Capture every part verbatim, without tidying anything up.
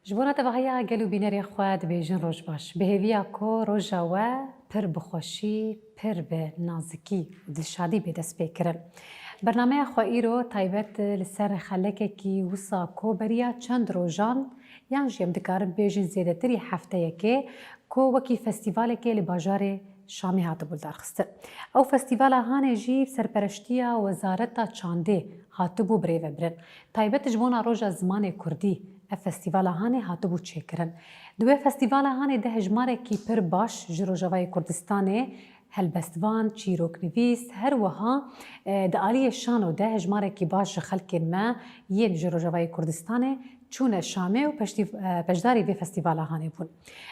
Ji bona tevahiya gel û bînerê xwe dibêjin roj baş. Bi hêviya ku roja we pir bi xweşî, pir bi nazikî û dilşadî bê destpêkirin. Bernameya xwe îro taybet li ser xelekekî wisa ku beriya çend rojan, yan jî em dikarin bêjin zêdetirî hefteyekê, ku wekî festîvalekê li bajarê Şamê hatibû lidarxistin. Ew festîvala hanê jî bi serpereştiya Wezareta Çandê hatibû birêvebirin. Taybet ji bona Roja Zimanê Kurdî ev festîvala hanê hatibû çêkirin. Di wê festîvala hanê de hejmarekî pir baş ji Rojavayê Kurdistanê, helbestvan, çîroknivîs, her wiha, e, di aliyê şano de hejmarekî baş ji xelkên me yên ji Rojavayê Kurdistanê çûne Şamê û peştî-, e, beşdarî vê festîvala hanê bûn.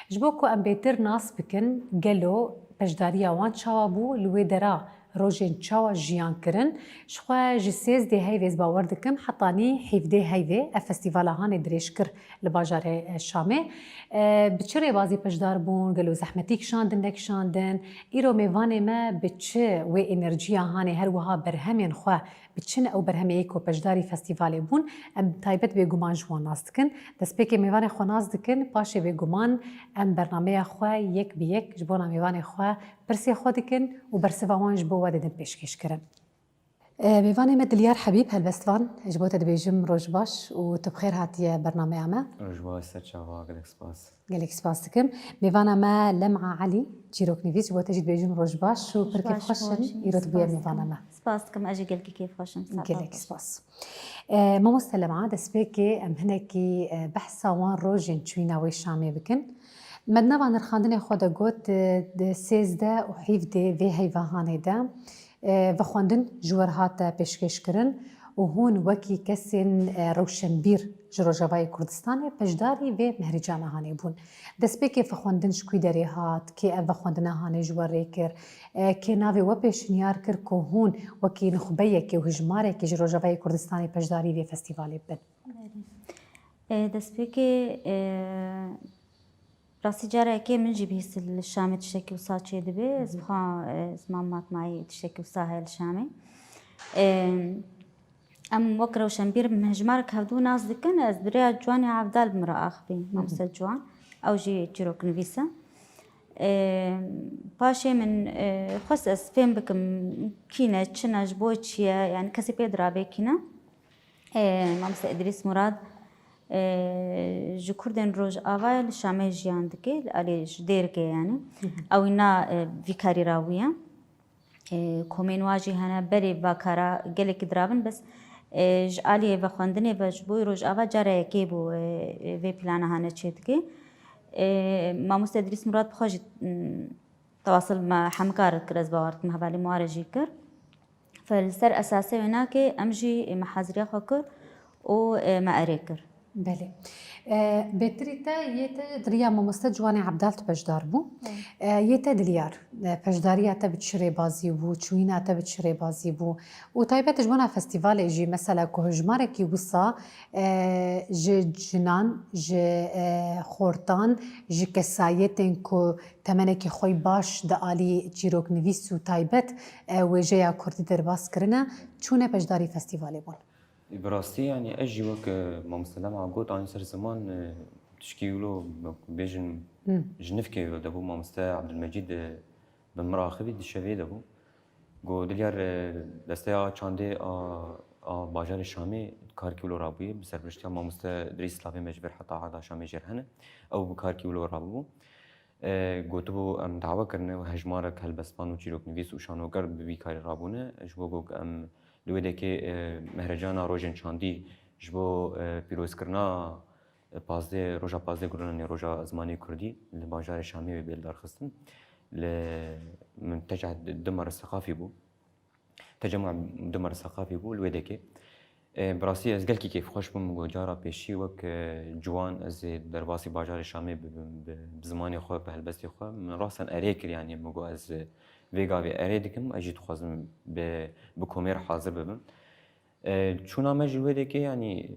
Ji bo ku em bêtir nas bikin, gelo beşdariya wan çawa bû, li wê dera rojên çawa jiyan kirin, ji xwe ji sêzdê heyvê ez bawer dikim, hetanî hevdê heyvê ev festîvala hanê dirêj kir li bajarê, e, Şamê. E, bi çi rêbazî beşdar bûn, gelo zehmetî kişandin, nekişandin? Îro mêvanê me bi çi wê enerjiya hanê her wiha berhemên xwe bi çi ne ew berhemê yê ku beşdarî festîvalê bûn, em taybet bêguman ji wan nas dikin. Destpêkê mêvanê xwe nas dikin, paşê bêguman em bernameya xwe yek bi yek ji bona mêvanê xwe pirsê xwe dikin û bersiva wan ji bo we didin pêşkêşkirin. E, mêvanê me Dilyar Hebîb, helbestvan, ji bo te dibêjim roj baş û tu bi xêr hatiye bernameya me. Roj baş, ser çava, gelek spas. Gelek spas dikim. Mêvana me Lem'a Elî, çîroknivîs, ji bo te jî dibêjim roj baş û pir kêfxweş in îro tu bûye mêvana me. Spas dikim, ez jî gelkî kêfxweş im. Gelek spas. E, mamoste Lem'a, destpêkê em hinekî, e, behsa wan rojên çûyîna wê Şamê bikin. Me di nava nirxandinê xwe de got, e, di sêzdeh û hevdê vê heyva hanê de, e, vexwendin ji we re hate pêşkêşkirin û hûn wekî kesên, e, rewşenbîr ji Rojavayê Kurdistanê beşdarî vê mehrêcana hanê bûn. Destpêkê vexwendin ji kû derê hat, kê ev vexwendina hanê ji we rê kir, e, kê navê we pêşinyar kir ku hûn wekî nixbeyekê û hijmarekê ji Rojavayê Kurdistanê beşdarî vê festîvalê bibin? Belê. E, destpêkê, e, rastî cara yekê min jî bihîst li Şamê tiştekî wisa çêdibe. Ez bixwam, e, ziman matmayî tiştekî wisa heye li Şamê. E, em wek rewşenbîr hejmarek hevdû nas dikin, ez bi rêya Ciwanê Evdal bi min re axivî, mamoste Ciwan. Ew jî çîroknivîs e. E, paşê min, e, xwest ez fêm bikim kî ne, çi ne, ji bo çi ye, yani kesê pê dirabê kî ne. E, mamoste Îdrîs Murad, e, ji Kurdên Rojavayê li Şamê jiyan dike, li alî ji Dêrikê yani. Ew na, e, vî karî ra bûye. E, komên wa jî hene, berê va kara gelekî dirabin, bes, e, ji aliyê vexwendinê ve ji bo Rojava cara yekê bû, e, e, vê plana hane çêdike. E, mamoste Îdrîs Murad bi xwe jî, m, tewasil me hemikar kir, ez bawer dikim hevalê me wa re jî kir. Fe li ser esasê wê nake, em jî, e, me haziriya xwe kir û, e, me erê kir. Belê. E, bêtirî te yê te di riya mamoste Ciwanê Ebdal tu beşdar bû. Evet. E, yê te Dilyar, e, beşdariya te bi çi rêbazî bû, çûyîna te bi çi rêbazî bû? Û taybet ji bona festîvalê jî, mesela ku hejmarekî wisa, e, ji cinan, ji, e, xortan, ji kesayetên ku temenekî xwe baş di alî çîroknivîs û taybet, e, wêjeya kurdî derbas kirine, çûne beşdarî festîvalê bûn. Bi rastî, yanî ez jî wek, e, mamoste Lema got, anî ser ziman, e, tişkî wilo, wek bêjin, Hmm. ji nifkê wilo de bû. Mamoste Ebdulmecîd, e, bi min re axivî, di şevê de bû. Got, Dilyar, e, desteya çandê a, a bajarê Şamê karkî wilo rabûye, bi serpiriştiya mamoste Dirîs Slavê me ji vir heta arda Şamê jê re hene. Ew bi karkî wilo rabûbû. E, gotibû, em dawe kirine û hejmarek helbestvan û çîroknivîs û şanoker bi vî karî rabûne. Ji bo ku em li wê dekê, e, mehrecana rojên çandî ji bo, e, pîrozkirina, e, pazdeh, roja pazdeh Gurlanê, roja zimanê kurdî li bajarê Şamê wê bê lidarxistin. Li min teca du mer seqafî bû. Tecemû du mer seqafî bû li wê dekê. E, bi rastî ez gelkî kêfxweş bûm, min got cara pêşî wek, e, ciwan ez ê derbasî bajarê Şamê bibim, bi, bi zimanê xwe, bi helbestê xwe. Min rastan erê kir, yanî min got ez, e, vê gavê erê dikim, ez jî dixwazim bi, bi komê re hazir bibim. E, çûna me ji wê dekê, yanî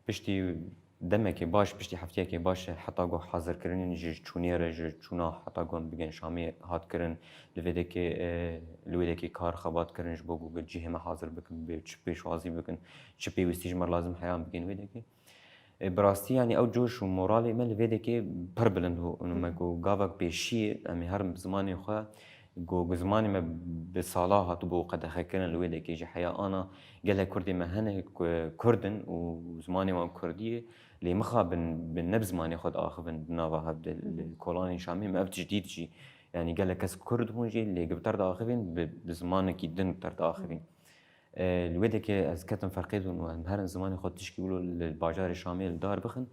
piştî demekê baş, piştî hefteyekê baş, heta ku hazirkirinên ji çûnê re, ji çûna heta ku em bigên Şamê hat kirin, li vê dekê, e, li wê dekê kar xebat kirin ji bo ku cihê me hazir bikin, bi çi pêşwazî bikin, çi pêwîstî ji me lazim heya em bigên wê dekê. E, bi rastî, yanî ew coş û moralê me li vê dekê pir bilind bû. Û me ku gavek pêşî em ê herin bi zimanê xwe, ku, ku zimanê me bi sala hatibû qedexekirin li wê dekê jî heya ana gelek Kurdê me hene ku Kurd in û zimanê wan Kurdî ye, lê mixabin bi, ne bi zimanê xwe diaxivin di nava hev de, li kolanên Şamê me ev tişt dît jî. Yanî gelek kes Kurd bûn jî, lê bi ter diaxivin bi, bi zimanekî din bi ter diaxivin. E, li wê dekê ez ketim ferqê dûn û em herin zimanê xwe tişkî wilo li bajarê Şamê li dar bixin,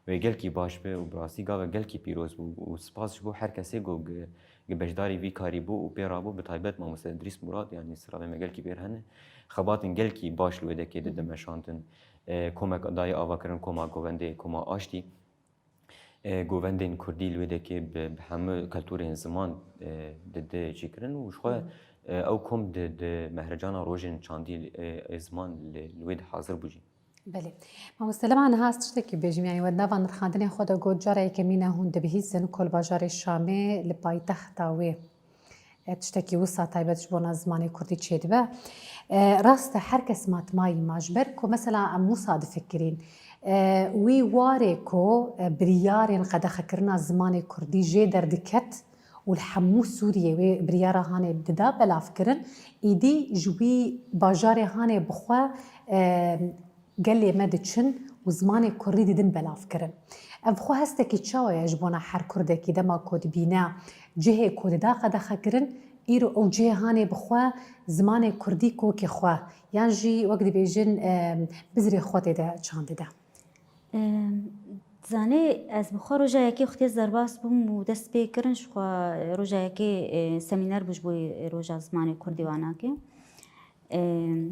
wê gelkî baş be û bi rastî gavek gelkî pîroz bû û spas ji bo her kesê ku gi, gi beşdarî vî karî bû û pê rabû, bi taybet mamoste Idrîs Murad, yanî silavê me gelkî pêr hene, xebatên gelkî baş li wê dekê dide meşandin. E, komek dayê avakirin, koma govendê, koma aştî. E, govendên Kurdî li wê dekê bi, bi hemû kulturên ziman, e, dide çêkirin û ji xwe, e, ew kom di, di mehricana rojên çandî, e, ê ziman li, li wê de hazir bû jî. Belê. Mamoste, lema niha ez tiştekî bêjim, yanî we di nava nirxandinên xwe de got, cara yekemîn e hûn dibihîzin ku li bajarê Şamê li paytexta wê e, tiştekî wisa taybet ji bona zimanê kurdî çêdibe. E, rast e, her kes matmayî ma, ji ber ku mesela em wisa difikirîn, e, wî warê ku, e, biryarên qedexekirina zimanê kurdî jê derdiket û li hemû Sûriyê wê biryara hanê dida belavkirin, îdî ji wî bajarê hanê bi xwe, e, gelê me diçin û zimanê kurdî didin belavkirin. Ev xwe hestekî çawa ye ji bona her kurdekî dema ku dibîne cihê ku dida qedexekirin, îro ew cihê hanê bi xwe zimanê kurdî kokê xwe, yan jî wek dibêjin, em, bizrê xwe tê de çand dide? Em, zanê, ez bi xwe roja yekê xwe tê derbas bûm û dest pê kirin, ji xwe roja yekê, e, semîner bû ji bo, e, roja zimanê kurdî wanakê. Em,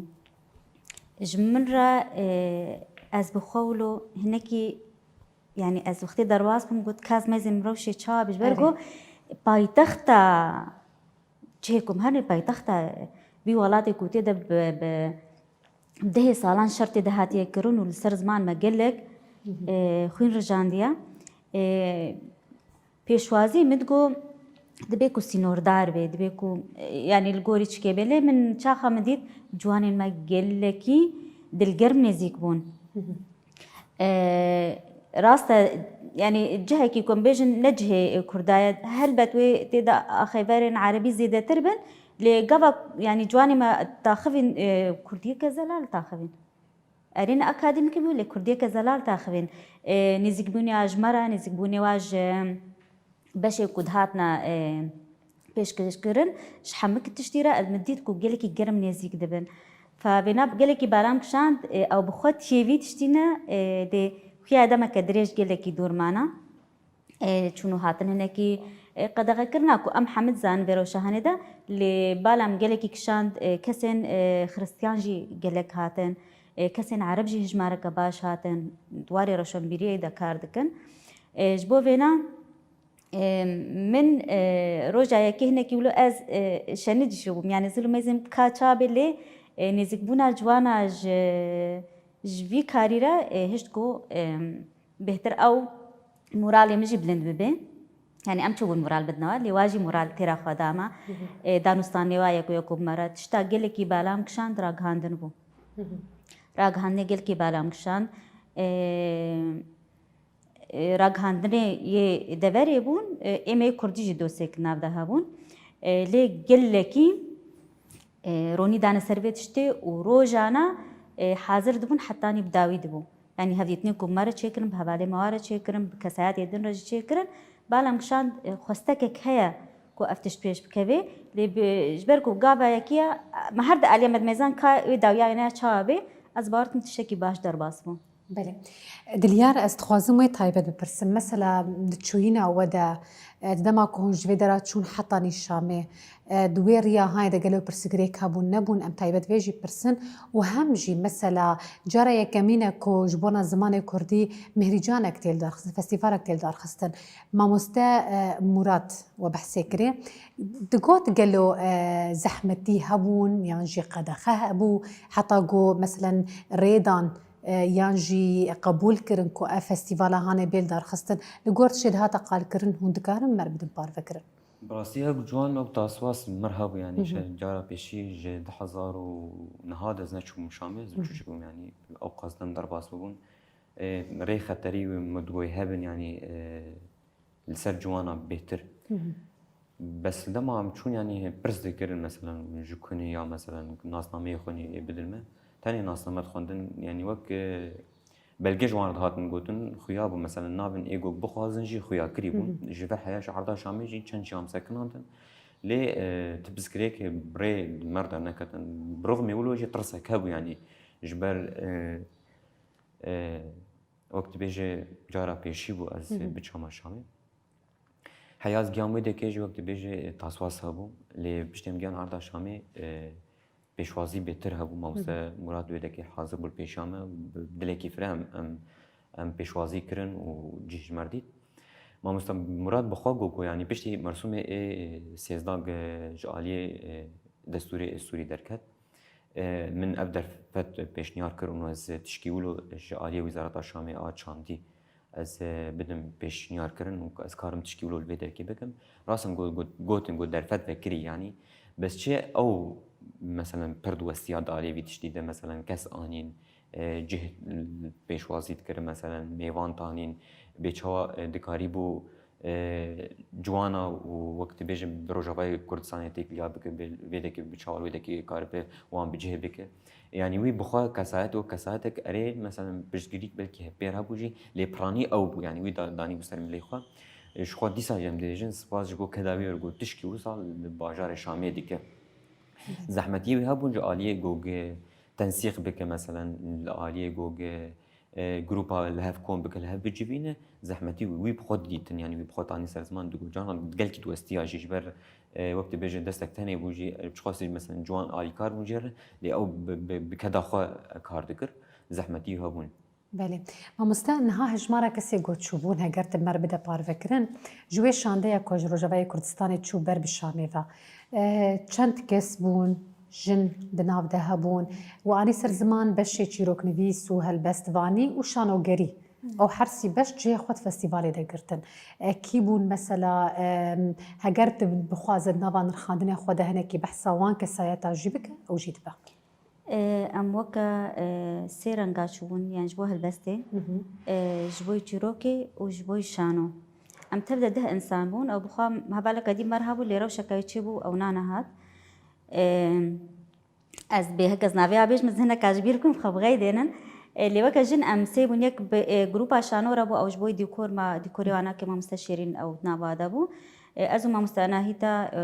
Ji min re, e, ez bi xwe wilo hinekî, yanî ez wextê derbas bûm, got, ka ez mêzê min rewşê çawa bî, ji ber ku paytexta cihê ku em herin, paytexta vî welatê ku tê de bi, bi dehê salan şer tê de hatiye kirin û li ser ziman me gelek, e, xwîn rijandiye. E, Pêşwazî min digot, dibe ku sînordar be, dibe ku, e, yanî li gorî çikê be. Lê min çaxa min dît, ciwanên me gelekî dilgerm nêzîk bûn. E, rast e, yanî cihekî ku em bêjin ne cihê Kurda ye. Helbet wê tê de axêverên erebî zêdetir bin. Lê gava, yanî ciwanê me taxivîn, e, kurdiyeke zelal taxivîn. Erê ne akademîkî bû, lê kurdiyeke zelal taxivîn. E, nêzîkbûnê wa ji me re, nêzîkbûnê wa ji beşê ku dihatine, e, pêşkêşkirin, ji hemik tiştî re ez min dît ku gelekî germ nêzîk dibin. Fa vêna gelekî balam kişand, e, ew bi xwe tiyê vî tiştî ne, e, dê xuya demeke dirêj gelekî dûr mana. E, çûn û hatin hinekî, e, qedexekirina ku em hemî dizanin vê rewşa hene de, lê bala min gelekî kişand, e, kesên, e, xiristiyan jî gelek hatin, e, kesên ereb jî hijmareke baş hatin, di warê roşenbîriyê de kar dikin. E, ji bo vêna, e, min, e, roja yekê hinekî wilo ez, e, şenî dişibûm. Yanî zilm êzim ka çawa bê lê, e, nêzîkbûna ciwana ji, ji vî karî re, e, hişt ku, e, bêhtir ew moralê min jî bilind bibe. Yanî em çûbûn moral bidineva, lê wa jî moral têra xwe dama. E, danûstanê wa yeko yeko bi me re tişta gelekî balam kişand ragihandin bû. Ragihandinê gelekî balam kişand. E, e, ragihandinê yê deverê bûn, e, ê me yê kurdî jî dostêk nav de hebûn. E, lê gelekî, e, ronî dane ser vê tiştê û rojana, e, hazir dibûn hetanî bi dawî dibû. Yanî hevdîtinê ku me re çêkirin, bi hevalê me wa re çêkirin, bi kesayetê din re jî çêkirin, bala min kişand, e, xwestekek heye ku ev tişt pêş bikevê. Lê bi, ji ber ku gava yekî ye, me her di aliyê me dimêzan ka wê dawiyayê ne çawa bê, ez bawer dikim tiştekî baş derbas bû. Belê. Dilyar, ez dixwazim wê taybet bipirsim. Mesela di çûyîna we de, e, di dema ku hûn ji vê dera çûn heta nîşamê, e, di wê riya hanê de gelo pirsgirêk hebûn nebûn, em taybet vê jî pirsin. Û hem jî mesela cara yekemîn e ku ji bona zimanê kurdî mihrîcanek tê li dar xistin, festîvalek tê li dar xistin. Mamoste, e, Murat we behsê kirê. Digot gelo, e, zehmetî hebûn yan jî qedexe hebû, heta ku meselen rêdan, e, yan jî qebûl kirin ku ev festîvala hanê bê li dar xistin. Li gor tiştê dihata qalkirin hûn dikarin me re bidin parvekirin? Bi rastî ev ciwan ew taswas mir hebû, yanî Hı hı. Şe-, cara pêşî ji du hezar û neh de ez neçûbûm Şamê, ez Hı hı. Çûçik bûm, yanî ew qas dem derbas bûbûn. E, rê xeterî û mudgoyî hebin, yanî, e, li ser ciwana bêtir. Bes li dema em çûn, yanî pirs dikirin, meselen ji kunê ya, meselen nasnameyê xwe nê ê bidin me. Tenê nasname dixwendin, yanî wek, e, belge ji wan re dihatin gotin, xuya bû, meselen navin ê got bixwazin jî xuya kirî bûn. Ji vir heya ji arda Şamê jî çend jî ham sekinandin. Lê, e, ti piskirêkê bi rê di me re derneketin. Bi rixmê wilo jî tirsek hebû, yanî ji ber, e, e, wek dibêje cara pêşî bû ez biçama Şamê. Heya ez giyan wê dekê jî wek dibêje, e, taswas hebû. Lê piştê em giyan arda Şamê, e, pêşwazî bêtir hebû. Mamoste Murad wê dekê hazir bû li pêşiya me. Bi dilekî fireh em, em, em pêşwazî kirin û cih ji me re dît. Mamoste Murad bi xwe got ku, yanî piştî mersûmê ê sêzdeh ge ji aliyê, e, destûrê Sûrî derket. E, min ev derfet pêşniyar kir û ez tişkî wilo ji aliyê Wîzareta Şamê a çandî ez, e, bidim pêşniyar kirin û ez karim tişkî wilo li vê derkê bikim. Rast in got, got, gotin got derfet vekirî, yanî bes çi ew, meselen pir diwestiya di aliyê vî tiştî de, meselen kes anîn, e, cih pêşwazî dikirin, meselen mêvan tanîn, bê çawa, e, dikarîbû, e, ciwana û wek dibêjin bi Rojavayê Kurdistanê têkiliya bike, bi vê dekê bi çawa wê dekê karibe wan bi cihê bike. Yanî wî bi xwe kesayet wek kesayetek erê, meselen piştgirîk belkî hevpêr hebû jî, lê piranî ew bû, yanî wî da-, danîbû ser milê xwe. E, ji xwe dîsa jî em dibêjin spas ji bo keda wî got tişkî wisa li bajarê Şamê dike. Zehmetiyê wî hebûn ji aliyê gogê tensîq bike, meselen li aliyê gogê, e, grûpa li hev kom bike, li hev bicivîne, zehmetî wî, wî bi xwe didîtin, yanî wî bi xwe tanî ser ziman digot. Carna gelkî diwestiya jî ji ber, e, wek dibêje destek tenê bû jî, e, çiqasî mesela ciwan alîkar bûn jê re, lê ew bi, bi, bi keda xwe kar dikir, zehmetî hebûn. Belê. Mamoste, niha hejmara kesê ku çûbûn, heger tu me re bide parvekirin, ji wê şandeya ku ji Rojavayê Kurdistanê çû ber bi Şamê ve, e, çend kes bûn, jin di nav de hebûn û anî ser ziman beşê çîroknivîs û helbestvanî û şanogerî. Ew her sî beş cihê xwe di festîvalê de girtin. E, kî bûn mesela, e, heger tu bixwaze di nava nirxandinê xwe de hinekî behsa wan kesayeta jî bike, ew jî dibe. E, em weke, e, sê renga çûbûn, yan ji bo helbestê, e, ji bo çîrokê û ji bo şano. Em tev de deh insan bûn, ew bi xwe hevaleke dî me re hebû, lê rewşeke wê çêbû, ew nanehat. E, ez bê heke ez navê ya bêjim, ez hineka ji bîr bikim, xwe bixeydênin. E, lê weke jin em sê bûn, yek bi, e, grûpa şano re bû, ew ji bo dîkor ma, dîkorê wana ke mamoste Şêrîn ew nava de bû. E, ez û mamoste Enahîta, e,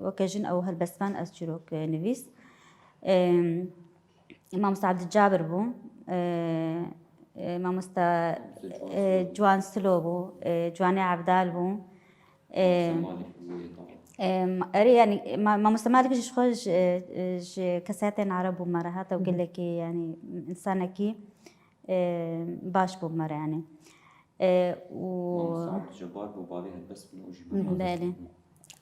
weke jin ew helbestvan, ez çîrok, e, nivîs. E, Mamoste Abdülcabir bû, e, e, mamoste, e, Ciwan Silo bû, e, Ciwanê Evdal bû. E, e, ma-, erê, yanî, ma-, mamoste Malik jî ji xwe ji, e, ji kesayetên Ereb bû me re hat, ew gelekî, yanî, însanekî, e, baş bû me re, yanî. E, û Mamoste Abdülcebbar bû, bavê helbest bûn, ew jî bûn. Belê.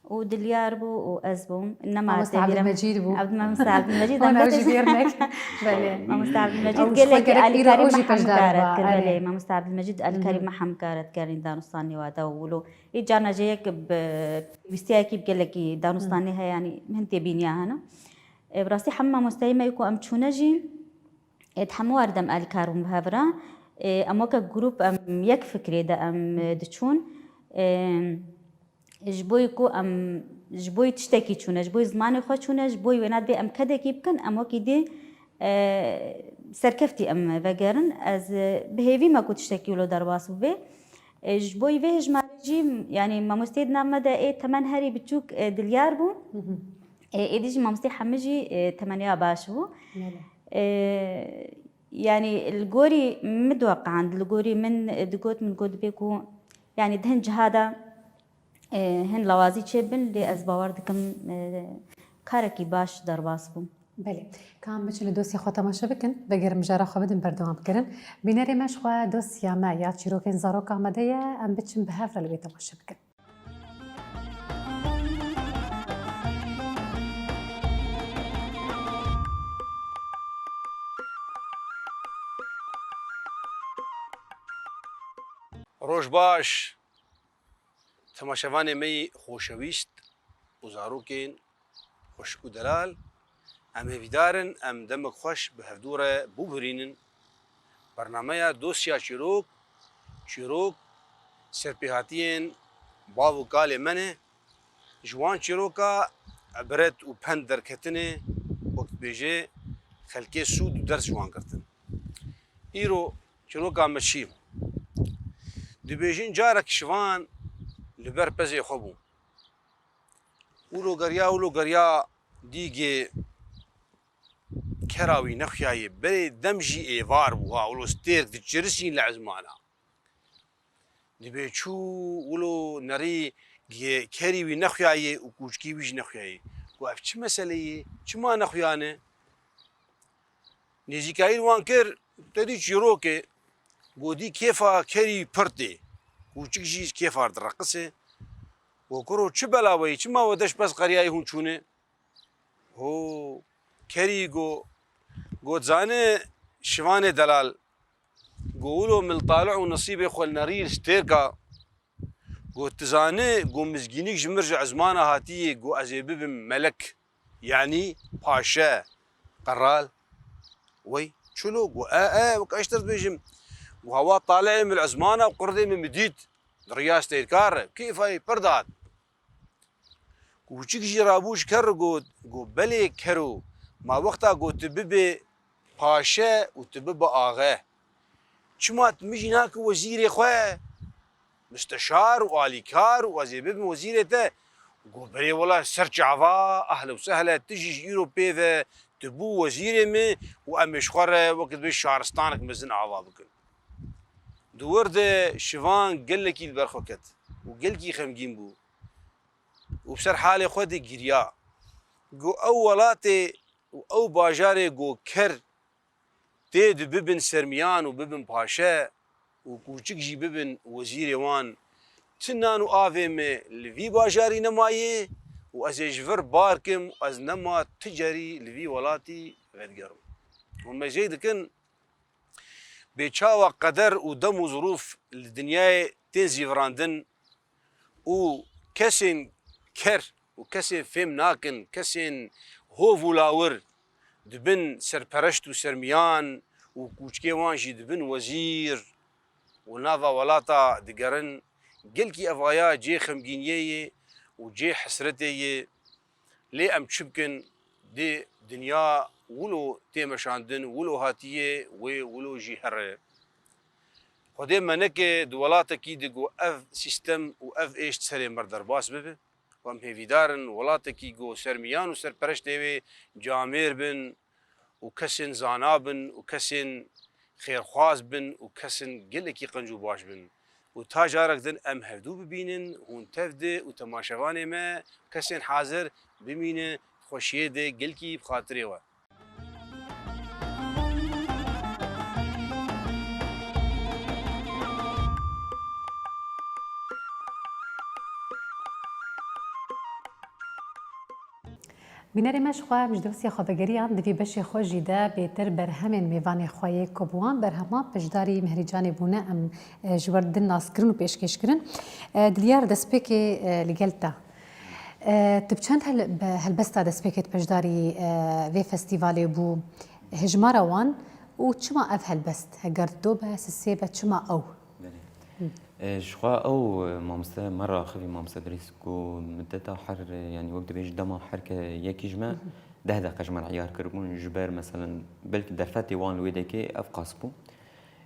Û Dilyar bû û ez bûm. Nema Mamoste tê bîra Abdülmecîd bû. Abdül-, Mamoste Abdülmecîd, Wan ew jî bêr nek. Belê. Mamoste Abdülmecîd Ew ji xwe gelekî gerek îro alîkarî ew jî me hemû peşdar kare ba, dikir. Erê. Belê, Mamoste Abdülmecîd alîkarî me hemû kare dikir, danûstanê wa da û wilo. Ê carna jê yek bi pêwîstiyekî bi gelekî danûstanê heye, yanî hin têbîniya hene. E, bi rastî hemû mamosteyê me ku em çûne jî, e, di hemû war de em alîkar bûn bi hev re. E, em weke grûp em yek fikrê de em, e, diçûn. E, Ji bo ku em, ji bo tiştekî çûne, ji bo zimanê xwe çûne, ji bo wêna divê em kedekî bikin, em wekî dî, e, serkeftî em vegerin. Ez, e, bi hêvî me ku tiştekî wilo derbas bibe. E, ji bo vê hejmarê jî, yanî mamosteyê di nav me de ê temen herî biçûk, e, Dilyar bû. Hı hı. E, êdî jî mamosteyê hemî jî, e, temenê ya baş bû. Belê. E, yanî li gorî min diweqand, li gorî min, e, digot, min got dibê ku, yanî di hin ciha de, e, hin lawazî çêbin, lê ez bawer dikim, e, karekî baş derbas bû. Belê. Ka em biçin li dosyê xwe temaşe bikin, vegerin mijara xwe bidin berdewam kirin. Bînerê me ji xwe dosya me ya çîrokên zarok amade ye, em biçin bi hev re li wê temaşe bikin. Roj baş. Temaşevanê me yî xoşewîst û zarokên xweşik û delal, em hêvîdar in em demek xweş bi hevdû re bibûrînin Bernameya Dosya Çîrok, çîrok serpêhatiyên bav û kalê me ne. Ji wan çîroka ibret û pend derketine, wek dibêje, xelkê sûd û ders ji wan girtin. Îro çîroka me çi ye? Dibêjin carek şivan li ber pezê xwe bû. Wilo geriya, wilo geriya, dî gê kera wî nexuyaye, berê dem jî êvar bû, ha, wilo stêrk diçirisîn li ezmana. Dibê çû, wilo nerî gê kerî wî nexuyaye û kûçikî wî jî nexuyaye. Got, ev çi mesele ye? Çima nexuyane? Nêzîkayî li wan kir, te dî çîrokê, got, dî kêfa kerî pir tê. Kûçik jî kêfa direqise. Got, kuro, çi bela we ye? Çima we deş pez qeriyayî hûn çûne? Ho, kerî got, got, zane şivanê delal, got, wilo min li talih û nesîbê xwe li nerî stêrka, got, tu zane, got, mizgînik ji mir ji ezmana hatiye, got, ez ê bibim melek, yanî paşe, qeral. Wey, çilo, got, e, e, wek ez ji te dibêjim, got, hewa talihê min li ezmana û qurdê min min dît, di riya stêrka re, kêfa wî pir dihat. Kûçik jî rabû ji ker re got, got, belê kero, ma wexta got tu bibê paşe û tu bibe axe, çima tu min jî nake wezîrê xwe, misteşar û alîkar û ez ê bibim wezîrê te? Got, belê wela ser çava, ehle û sehle, tu jî ji îro pê ve tu bû wezîrê min û em ê ji xwe re wekî dibê şaristanek mezin ava bikin. Di wir de şivan gelekî li ber xwe ket û gelkî xemgîn bû. û bi ser halê xwe de giriya. Got, ew welatê û ew bajarê ku ker tê di bibin sermiyan û bibin paşe û kûçik jî bibin wezîrê wan, ti nan û avê me li vî bajarî nemaye û ez ê ji vir bar kim û ez nema ti carî li vî welatî vedigerim. Hûn me jê dikin, bê çawa qeder û dem û zirûf li dinyayê tên zîvirandin û kesên ker û kesên fêm nakin, kesên hov û lawir dibin serpereşt û sermiyan û kûçkê wan jî dibin wezîr û nava welata digerin. Gelkî ev aya cê xemgîniyê ye û cê hesretê ye. Lê em çi bikin? Dê dinya wilo tê meşandin, wilo hatiye, wê wilo jî here. Xwedê me neke di welatekî de ku ev sîstem û ev êş di serê me re derbas bibe. Û em hêvîdar in welatekî ku sermiyan û serpereştê wê camêr bin û kesên zana bin û kesên xêrxwaz bin û kesên gelekî qenc û baş bin. Û ta carek din em hevdû bibînin, hûn tev de û temaşevanê me, kesên hazir, bimînin xweşiyê de gelkî bi xatirê we. Bînerê me, ji xwe em ji dosiya xwe vegeriyan, di vî beşê xwe jî de bêtir berhemên mêvanê xwe yê ku bi wan berheman beşdarî Mehrî Canê bûne, em, e, ji we re din naskirin û pêşkêş kirin. E, Dilyar, destpêkê, e, li gel te. E, tu bi çend hel-, bi helbesta destpêkê tu beşdarî, e, vê festîvalê bû? Hejmara wan û çima ev helbest? Heger du be, sisê be, çima ew? Belê. E, ji xwe ew, e, mamoste me re axivî, mamoste Dirîs, ku mideta her, e, yanî wek dibêjî dema her ke yekî ji me deh deqe ji me re eyar kiribûn, ji ber, meselen, belkî derfetê wan li wê dekê ev qas bû.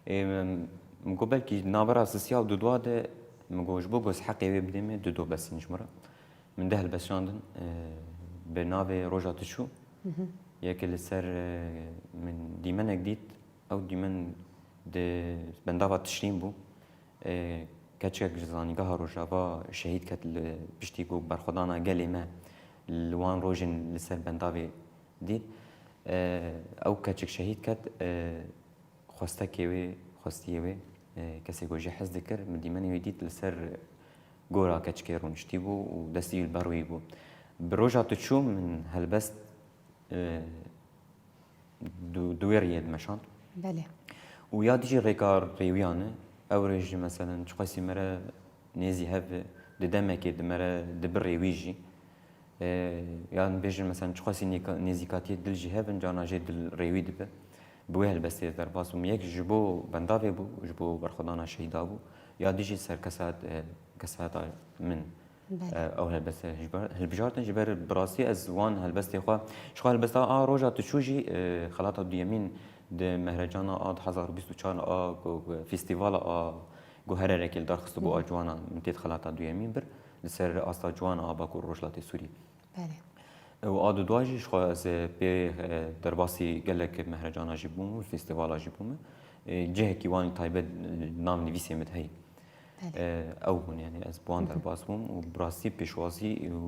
E, min, min got belkî navbera sisiya û dudwa de, min got ji bo ku ez heqê wê bidêm ê, dudo bes in ji min re. Min deh helbest şandin, e, bi navê Roja Tu Çû. Yekê li ser, e, min dîmenek dît, ew dîmen di bendava Tişrîn bû. E, keçikek ji Zanîngeha Rojava şehîd ket li piştî ku berxwedana gelê me li wan rojên li ser bendavê dît. E, ew keçik şehîd ket, e, xwestekê wê, xwestiyê wê, e, kesê ku jê hez dikir, min dîmenê wê dît li ser gora keçikê rûniştî bû û destî wî li ber wî bû. Bi Roja Tu Çû min helbest, e, du-, di wê riyê dimeşand. Belê. Û ya dijî rêka rêwiyan e, ew rê jî, meselen, çiqasî me re nêzî hev e, di demekê di me re dibi rêwî jî. E, yan bêjin, meselen, çiqasî nêka-, nêzîkatiyê dil jî hev in, carna jê dil rêwî dibe. Bi wê helbestê ez derbas bûm. Yek ji bo bendavê bû, ji bo berxwedana şehîda bû. Ya dî jî ser kesayet, e, kesayeta min, Belê. e, ew helbeste hilbijar-, hilbijartin. Ji ber bi rastî ez wan helbestê xwe, ji xwe helbesta a roja tu çû jî, e, xelata duyemîn di Mehrecana a du hezar û bîst û çar a ku, ku festîvala a ku Herêrekê li dar xistibû a ciwanan, min têt xelata duyemîn bir, li ser asta ciwan a Bakur Rojhilatê Sûrî. Belê. Û a dudwa jî ji xwe ez pê, e, derbasî gelek mehrecana jî bûm û festîvala jî bûme. E, cihekî wan taybet, e, nav nivîsê min heye. Belê. E, ew bûn, yani ez bi wan derbas bûm û bi rastî pêşwazî û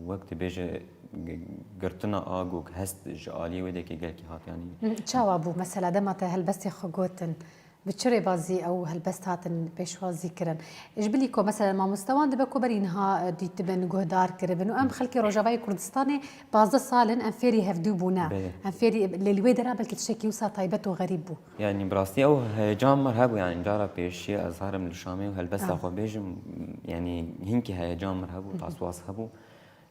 wek dibêje g-, girtina a ku hest ji aliyê wê dekê gelkî hat, yani. Çawa bû mesela dema te helbestê xwe gotin? Bi çi rêbazî ew helbest hatin pêşwazî kirin? Ji bilî ku, mesela, mamoste wan dibe ku berî niha, e, dîtibin, guhdar kiribin û em xelkê Rojavayê Kurdistanê pazdeh sal in em fêrî hevdû bûne. Belê. Em fêrî, lê li wê dera belkî tiştekî wisa taybet û xerîb bû. Yani, bi rastî ew heyecan mir hebû, yani, cara pêşiya ez herim li Şamê û helbesta Ah. xwe bêjim, yani, hinkî heyecan mir hebû, taswas hebû.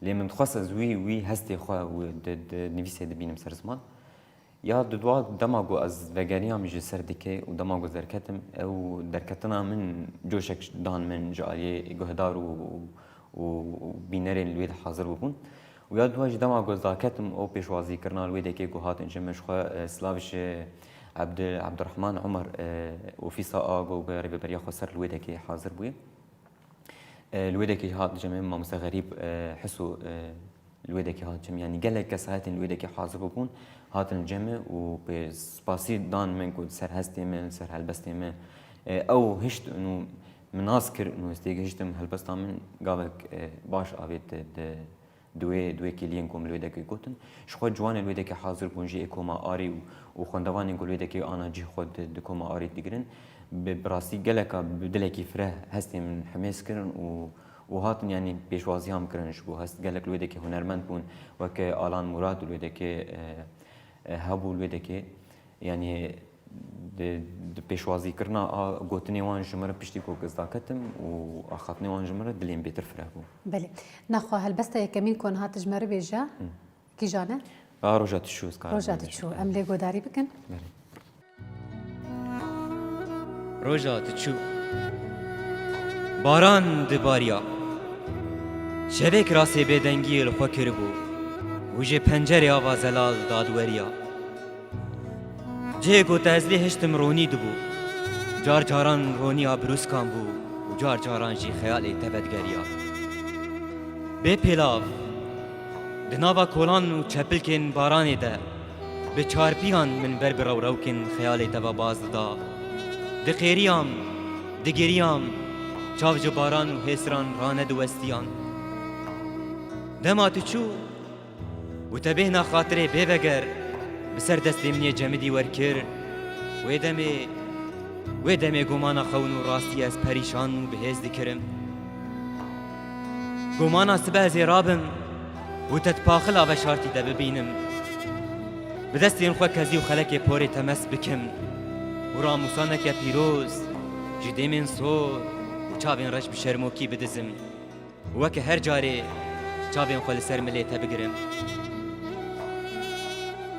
Lê min dixwest ez wî, wî hestê xwe wî di, di nivîsê dibînim ser ziman. Ya dudwa dema ku ez vegeriyam ji ser dikê û dema ku ez derketim, ew derketina min coşek dan min ji aliyê guhdar û, û, û bînerên li wê de hazir bûbûn. Û ya dudwa jî dema ku ez daketim, ew pêşwazîkirina li wê dekê ku hatin ji min, ji xwe, e, silav ji Ebdi-, Ebdirehman Umer, e, ofîsa a ku, ku rêveberiya xweser li wê dekê hazir bûye. E, li wê dekê hat cem min mamoste Xerîb, e, Hiso, e, li wê dekê hat cem, yani gelek kesayetên li wê dekê hazir bûbûn, hatin cem min û pê spasî dan min ku ser hestê min, ser helbestê min, e, ew hişt û min nas kir û ez têgihiştim helbesta min gavek, e, baş avêt di, di, di wê, di wê kêliyên ku min li wê dekê gotin. Ji xwe ciwanên li wê dekê hazir bûn jî ê koma Arî û, û xwendevanên ku li wê dekê ana cih xwe di, di koma Arî digirin. Bi, bi rastî geleka bi dilekî fireh hestê min hemêz kirin û, û hatin, yanî pêşwaziya min kirin ji bo hest. Gelek li wê dekê hunermend bûn, weke Alan Murad li wê dekê, e, e, hebû li wê dekê. Yanî di, di pêşwazîkirina a gotinê wan ji min re piştî ku ez daketim û axaftinê wan ji min re dilê min bêtir fireh bû. Belê. Nexwe helbesta yekemîn ku niha tu ji me re bêje, Hı. kîjan e? A, Roja Tu Çû, ez karim Roja Tu bêjim. Çû. Em lê godarî bikin. Belê. Roja tu çû. Baran dibariya. Şevê kirasê bêdengiyê li xwe kiribû û ji pencerê ava zelal dadiweriya. Cihê ku te ez lê hiştim ronî dibû. Car caran roniya birûskan bû û car caran jî xeyalê te vedigeriya. Bê pêlav, di nava kolan û çepilkên baranê de, bi çarpiyan min ber bi rewrewkên xeyalê te ve baz dida. Diqêriyam, digiriyam, çav ji baran û hêsiran ranediwestiyan. Dema tu çû, û te bêhna xatirê bê veger, bi ser destê min yê cemidî werkir. Wê demê, wê demê gomana xewn û rastî ez perîşan û bi hêz dikirim. Gomana sibe ez ê rabim û te di paxila veşartî de bibînim. Bi destên xwe kezî û xelekê porê te mest bikim û ramûsaneke pîroz ji dêmên sor û çavên reş bi şermokî bidizim. Weke her carê çavên xwe li ser milê te bigirim.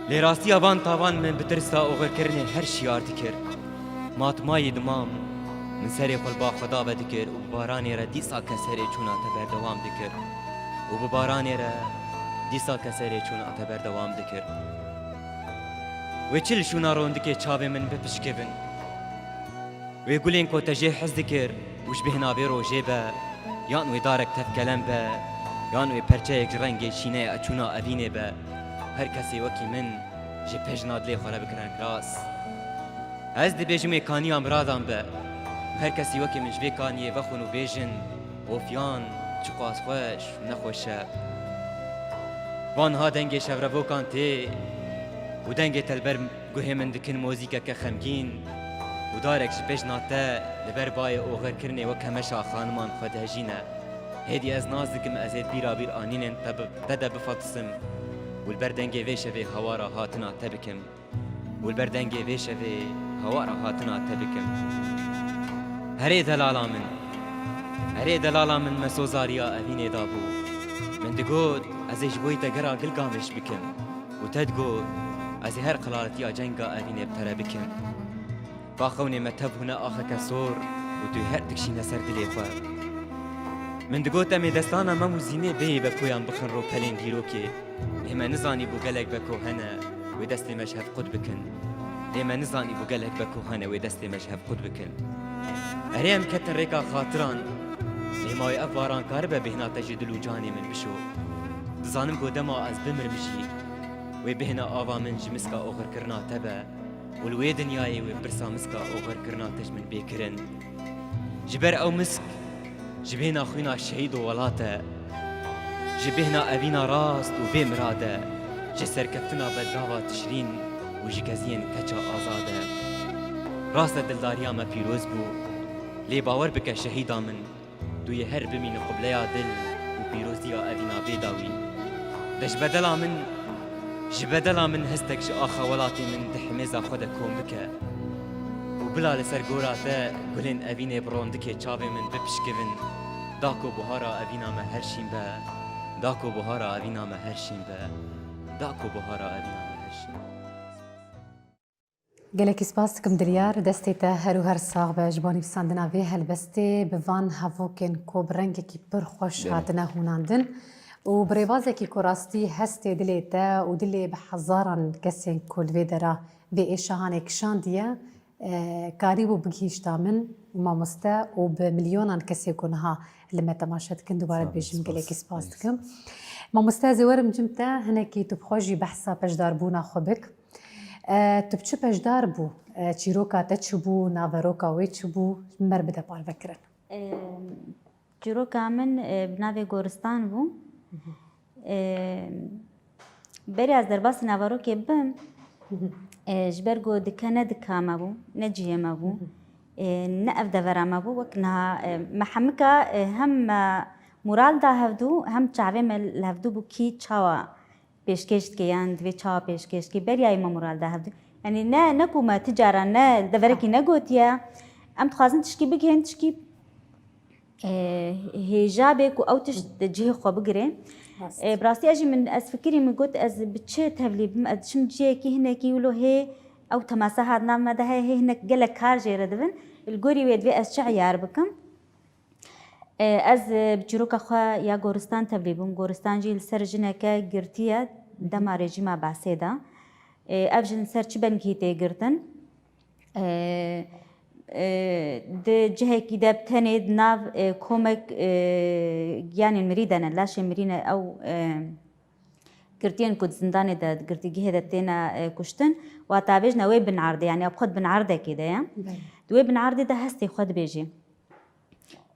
Lê rastiya van tavan min bi tirsa oxirkirinê her şiyar dikir. Matmayî dimam min serê xwe li ba Xweda ve dikir û bi baranê re dîsa keserê çûna te berdewam dikir. Û bi baranê re dîsa keserê çûna te berdewam dikir. Wê çi li şûna rondikê çavên min bipişkivin? Wê gulên ku te jê hez dikir û ji bêhna vê rojê be, yan wê darek tevkelem be, yan wê perçeyek ji rengê şîneya çûna evînê be, her kesê wekî min ji pejna dilê xwe re bikire kiras. Ez dibêjim wê kaniya miradan be. Her kesî wekî min ji vê kaniyê vexwin û bêjin, Ofiyan, çiqas xweş û nexweş e. Van ha dengê şevrevokan tê û dengê te li ber guhê min dikin mozîkeke xemgîn û darek ji bejna te li ber bayê oxirkirinê wek hemeşa xaniman xwe dihejîne. Hêdî ez nas dikim ez ê bîra bîr anînên te bi, te de bifatisim û li ber dengê vê şevê hawara hatina te bikim. Û li ber dengê vê şevê hawara hatina te bikim. Herê delala min, herê delala min me sozariya evînê dabû. Min digot, ez ê ji bo te gera gilgamêş bikim. Û te digot, Ez ê her qilaletiya cenga evînê bi te re bikim. Va xewnê me tev hûne axeke sor û tu her dikşîne ser dilê xwe. Min digot em ê destana Mem û Zînê bêyî Bekoyan bixin ro pelên dîrokê. Lê me nizanî bû gelek Beko hene wê destê me ji hev qut bikin. Lê me nizanî bû gelek Beko hene wê destê me ji hev qut bikin. Erê em ketin rêka xatiran. Lê ma wê ev baran karibe bêhna te ji dil û canê min bişo. Dizanim ku dema ez bimirim jî, wê bêhna ava min ji miska oxirkirina te be û li wê dinyayê wê pirsa miska oxirkirina te ji min bê kirin. Ji ber ew misk ji bêhna xwîna şehîd û welat e, ji bêhna evîna rast û bê mirad e, ji serkeftina bedgava Tişrîn û ji keziyên keça azad e. Rast e dildariya me pîroz bû, lê bawer bike şehîda min, tu yê her bimînî qubleya dil û pîroziya evîna bê dawî. De ji bedela min, ji bedela min hestek ji axa welatê min di himêza xwe de kom bike û bila li ser gora te gulên evînê bi rondikê çavê min bipişkivin. Da ku buhara evîna me her şîn be, da ku buhara evîna me her şîn be, da ku buhara evîna me her şîn be. Gelekî spas dikim Dilyar, destê te her û her sax be ji bo nivîsandina vê helbestê, bi van hevokên ku bi rengekî pir xweş Belê. hatine hûnandin û bi rêbazekî ku rastî hestê dilê te û dilê bi hezaran kesên ku li vê dera vê êşa hanê kişandiye, e, karîbû bigihîşta min û mamoste û bi milyonan kesê ku niha li me temaşe dikin, dubare Sağ ol, dibêjim spas. Gelekî spas Gelekî dikim. spas. Mamoste, ez ê werim cem te, hinekî tu bi xwe jî behsa beşdarbûna xwe bik. E, tu bi çi beşdar bû? E, çîroka te çi bû? Naveroka wê çi bû? Ji me re bide parvekirin. E, çîroka min, e, bi navê Goristan bû. E, berî ez derbasî naverokê bibim, e, ji ber ku dike ne dika me bû, ne cihê me bû, e, ne ev devera me bû. Wek niha, e, me hemika, e, hem me moral da hevdû, hem çavê me li hevdû bû kî çawa pêşkêş dike yan divê çawa pêşkêş dike. Beriyayê me moral da hevdû. Yanî ne, ne ku me ti caran ne deverekî negotiye. Em dixwazin tişkî bigihên, tişkî, e, hêja bê ku ew tişt di cihê xwe bigire. Rast. E, bi rastî ez jî min, ez fikirî min got ez bi çi tevlî bim, ez diçim cihekî hinekî wilo hê ew temasa hat nav me de heye, hê hinek gelek kar jê re dibin. Li gorî wê divê ez çi eyar bikim? E, ez, e, bi çîroka xwe ya Goristan tevlî bûm. Goristan jî li ser jineke girtiye dema rejîma Basê de. E, ev jin li ser çi bengihî tê girtin? E, e, di cihekî de bi tenê di nav, e, komek, e, giyanên mirî de ne, laşên mirî ne, ew, e, girtiyên ku di zindanê de, di girtîgihê de têne, e, kuştin, wata bêjne wê binerdê, yanî ew bi xwe di binerdekê de ye. Belê. Di wê binerdê de hestê xwe dibêjê.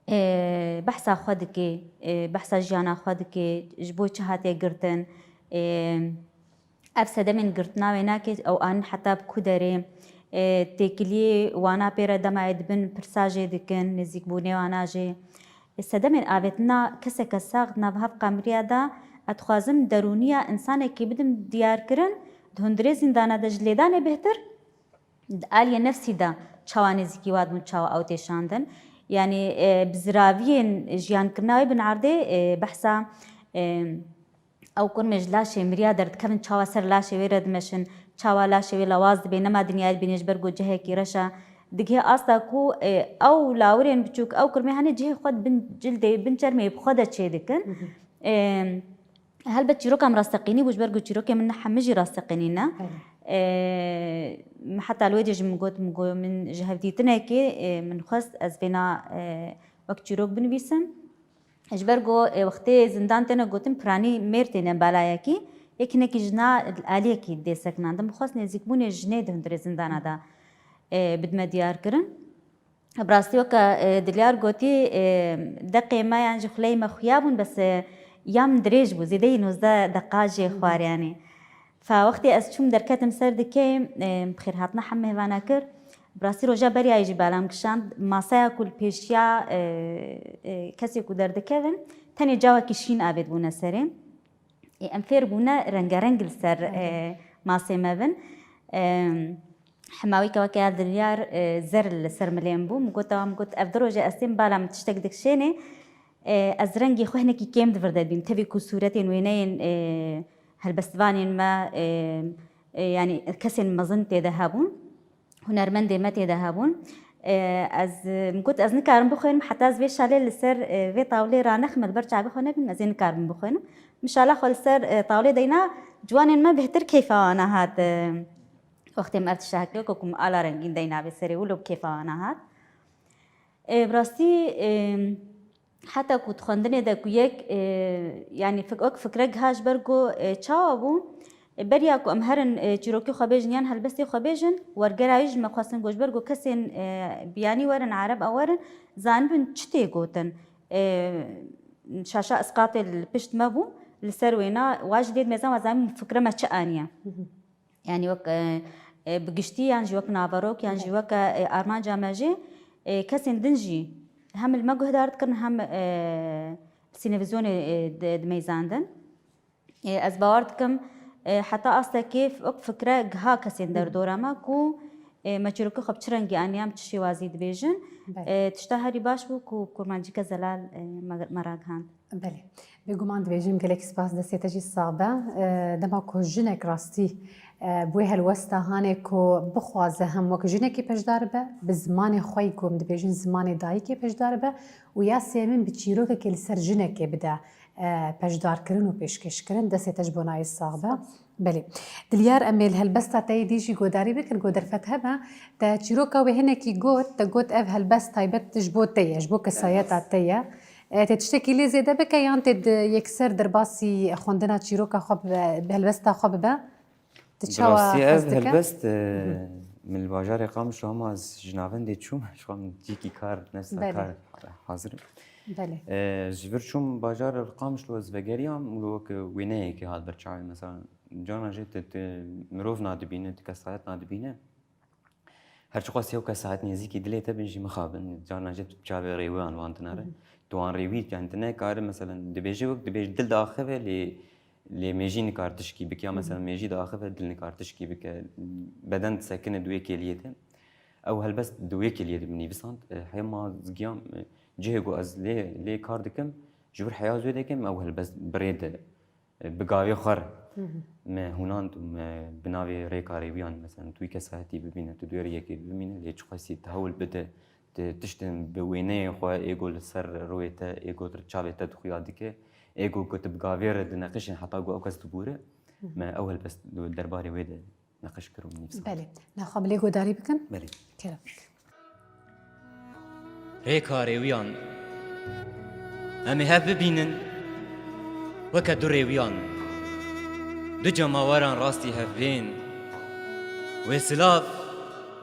E, behsa xwe dike, e, behsa jiyana xwe dike, ji bo çi hatiye girtin, e, ev sedemên girtina wê nake, ew an heta bi ku derê, e, têkiliyê wana pê re dema yê dibin pirsa jê dikin, nêzîkbûnê wana jê. E, sedemên avêtina keseke sax di nav hevqa miriya de, ez dixwazim derûniya însanekî bidim diyarkirin, di hundirê zîndana de ji lêdanê bêhtir, di aliyê nefsî de çawa nêzîkî wa dibûn, çawa ew tê şandin. Yanî, e, bi ziraviyên jiyankirina wê binerdê, e, behsa, e, ew kurmê ji laşê miriya derdikevin, çawa ser laşê wê re dimeşin, çawa laşê wê lawaz dibe, nema dinyayê dibîne ji ber ku cihekî reş e. Digihê asta ku, e, ew lawirên biçûk, ew kurmê hene cihê xwe di bin cildê, bin çermê bi xwe de çêdikin. Hı hı. E, Helbet çîroka min rasteqînî bû, ji ber ku çîrokê min ne hemî jî rasteqînî ne. Evet. Ee, min heta li wê dê jî min got, min got, min ji hevdîtinekê, e, min xwest ez vêna, e, wek çîrok binivîsim. Ji ber ku, e, wextê zindan têne gotin, piranî mêr têne balayekî, yek hinekî jina li aliyekî dê sekinandin. Min xwest nêzîkbûnê jinê di hundirê zindana de, e, bidime diyar kirin. Bi rastî weke, e, Dilyar gotî, e, deqê me yan jî xuleyê me xuya bûn, bes, e, ya min dirêj bû, zêdeyî nozdeh deqa jê xwar yanî. Fa wextê ez çûm derketim ser dikê, e, bi xêrhatina hemî mêvana kir. Bi rastî roja beriyayê jî bala min kişand, masaya ku li pêşiya, e, e, kesê ku derdikevin, tenê cawekî şîn avêt bûne serê. Ê, em fêr bûne rengereng li ser, Aynen. e, masê me bin. E, hema wî ke weke ya Dilyar, e, zer li ser milê min bû. Min got, min got, ev du roje ez têm bala min tiştek dikişênê. E, ez rengê xwe hinekî kêm di vir de dibîm. Tevî ku sûretên wêneyên, e, helbestvanên me, e, e, yanî kesên mezin tê de hebûn. Hunermendê me tê de hebûn. E, ez, e, min got, ez nikarim bixwînim, heta ez vê şalê li ser, e, vê tawlê ranexim, li ber çavê xwe nebînim, ez ê nikarim bixwînim. Min şala xwe li ser, e, tawlê deyna, ciwanên me bêhtir keyfa wana hat, e, wextê min ev tişta hekir, ku min ala rengîn deyna vê serê wilo bi keyfa wana hat. E, bi rastî, e, Heta ku di xwendinê de ku yek, e, yanî fik-, wek fikre giha ji ber ku, e, çawa bû, e, beriya ku em herin, e, çîrokê xwe bêjin yan helbestê xwe bêjin, wergera wî ji me xwestin ku ji ber ku kesên, e, biyanî werin, ereb ew werin, zanibin çi tê gotin. E, şaşa isqatê li pişt me bû, li ser wêna, wa jî lê dimêzan, wa zanibin fikre me çi aniye. Yanî wek, e, e, bi giştî yan jî wek naverok yan jî weke, e, armanca me jî, e, kesên din jî hem li me guhdar dikirin hem, e, sînevizyonê, e, di-, dimeyzandin. E, ez bawer dikim, e, heta astekê wek fikre giha kesên derdora me ku, e, me çîrokê xwe bi çi rengî aniye, em çi şêwazî dibêjin. Belê. E, tişta herî baş bû ku kurmancîke zelal, e, me, me ragihand. Belê. Bêguman dibêjim gelek spas, destê te jî sax be. E, dema ku jinek rastî, e, bi wê helwesta hanê ku bixwaze hem wek jinekî beşdar be, bi zimanê xwe yî ku em dibêjin zimanê dayikê beşdar be û ya sêmin bi çîrokekê li ser jinekê bide, e, beşdarkirin û pêşkêşkirin, destê te ji bo nayê sax be. Belê. Dilyar, em ê li helbesta te yê dî jî godarî bikin, ku derfet hebe. Te çîroka wê hinekî got, te got ev helbest taybet ji bo te ye, ji bo kesayeta te ye. E, tê tiştekî lê zêde bike yan tê di yekser derbasî xwendina çîroka xwe bibe, bi helbesta xwe bibe? Ti Bi çawa rastî ev hez dike? Helbest, e, Mhm. min li bajarê Qamişlo hema ez ji navendê çûm, ji xwe min cîkî kar, nefsa Belê. kar hazir im. Belê. E, ji vir çûm bajarê Qamişlo ez vegeriyam û wek wêneyekê hat ber çavê, mesela, carna jê te, te mirov nadibîne, tu kesayet nadibîne. Her çiqas yew kesayet nêzîkî dilê te bin jî mixabin. Carna jê tu çavê rêwiyan wan dinere. Mhm. Tu wan rêwî, yani tu nekare, meselen, dibêje wek, dibêje dil diaxive, lê, lê mêjî nikar tişkî bike, ya, Mhm. meselen, mêjî diaxive, dil nikar tişkî bike. Beden disekine di wê kêliyê de. Ew helbest di wê kêliyê de min nivîsand. E, hema ez giyam, e, cihê ku ez lê, lê kar dikim, ji vir heya zû dikim, ew helbest bi rê de. Bi gavê xwe re Hı hı. me hûnand û me bi navê rêka rêwiyan, mesela, tu wî kesayetî bibîne, tu di wê rêyekê bimîne, lê çiqasî tu hewl bide, tu tiştin bi wêneyê xwe, ê ku li ser rûyê te, ê ku çavê te di xuya dike, ê ku, ku tu bi gavê re dineqişin heta ku ew kes dibûre, Hı hı. me ew helbest di derbarê wê de neqeş kir û nivîsand. Belê. Naxwe em lê godarî bikin? Belê. Kerem. Rêka rêwiyan. Em ê hev bibînin weke du rêwiyan. Du cemaweran rastî hev bên. Wê silav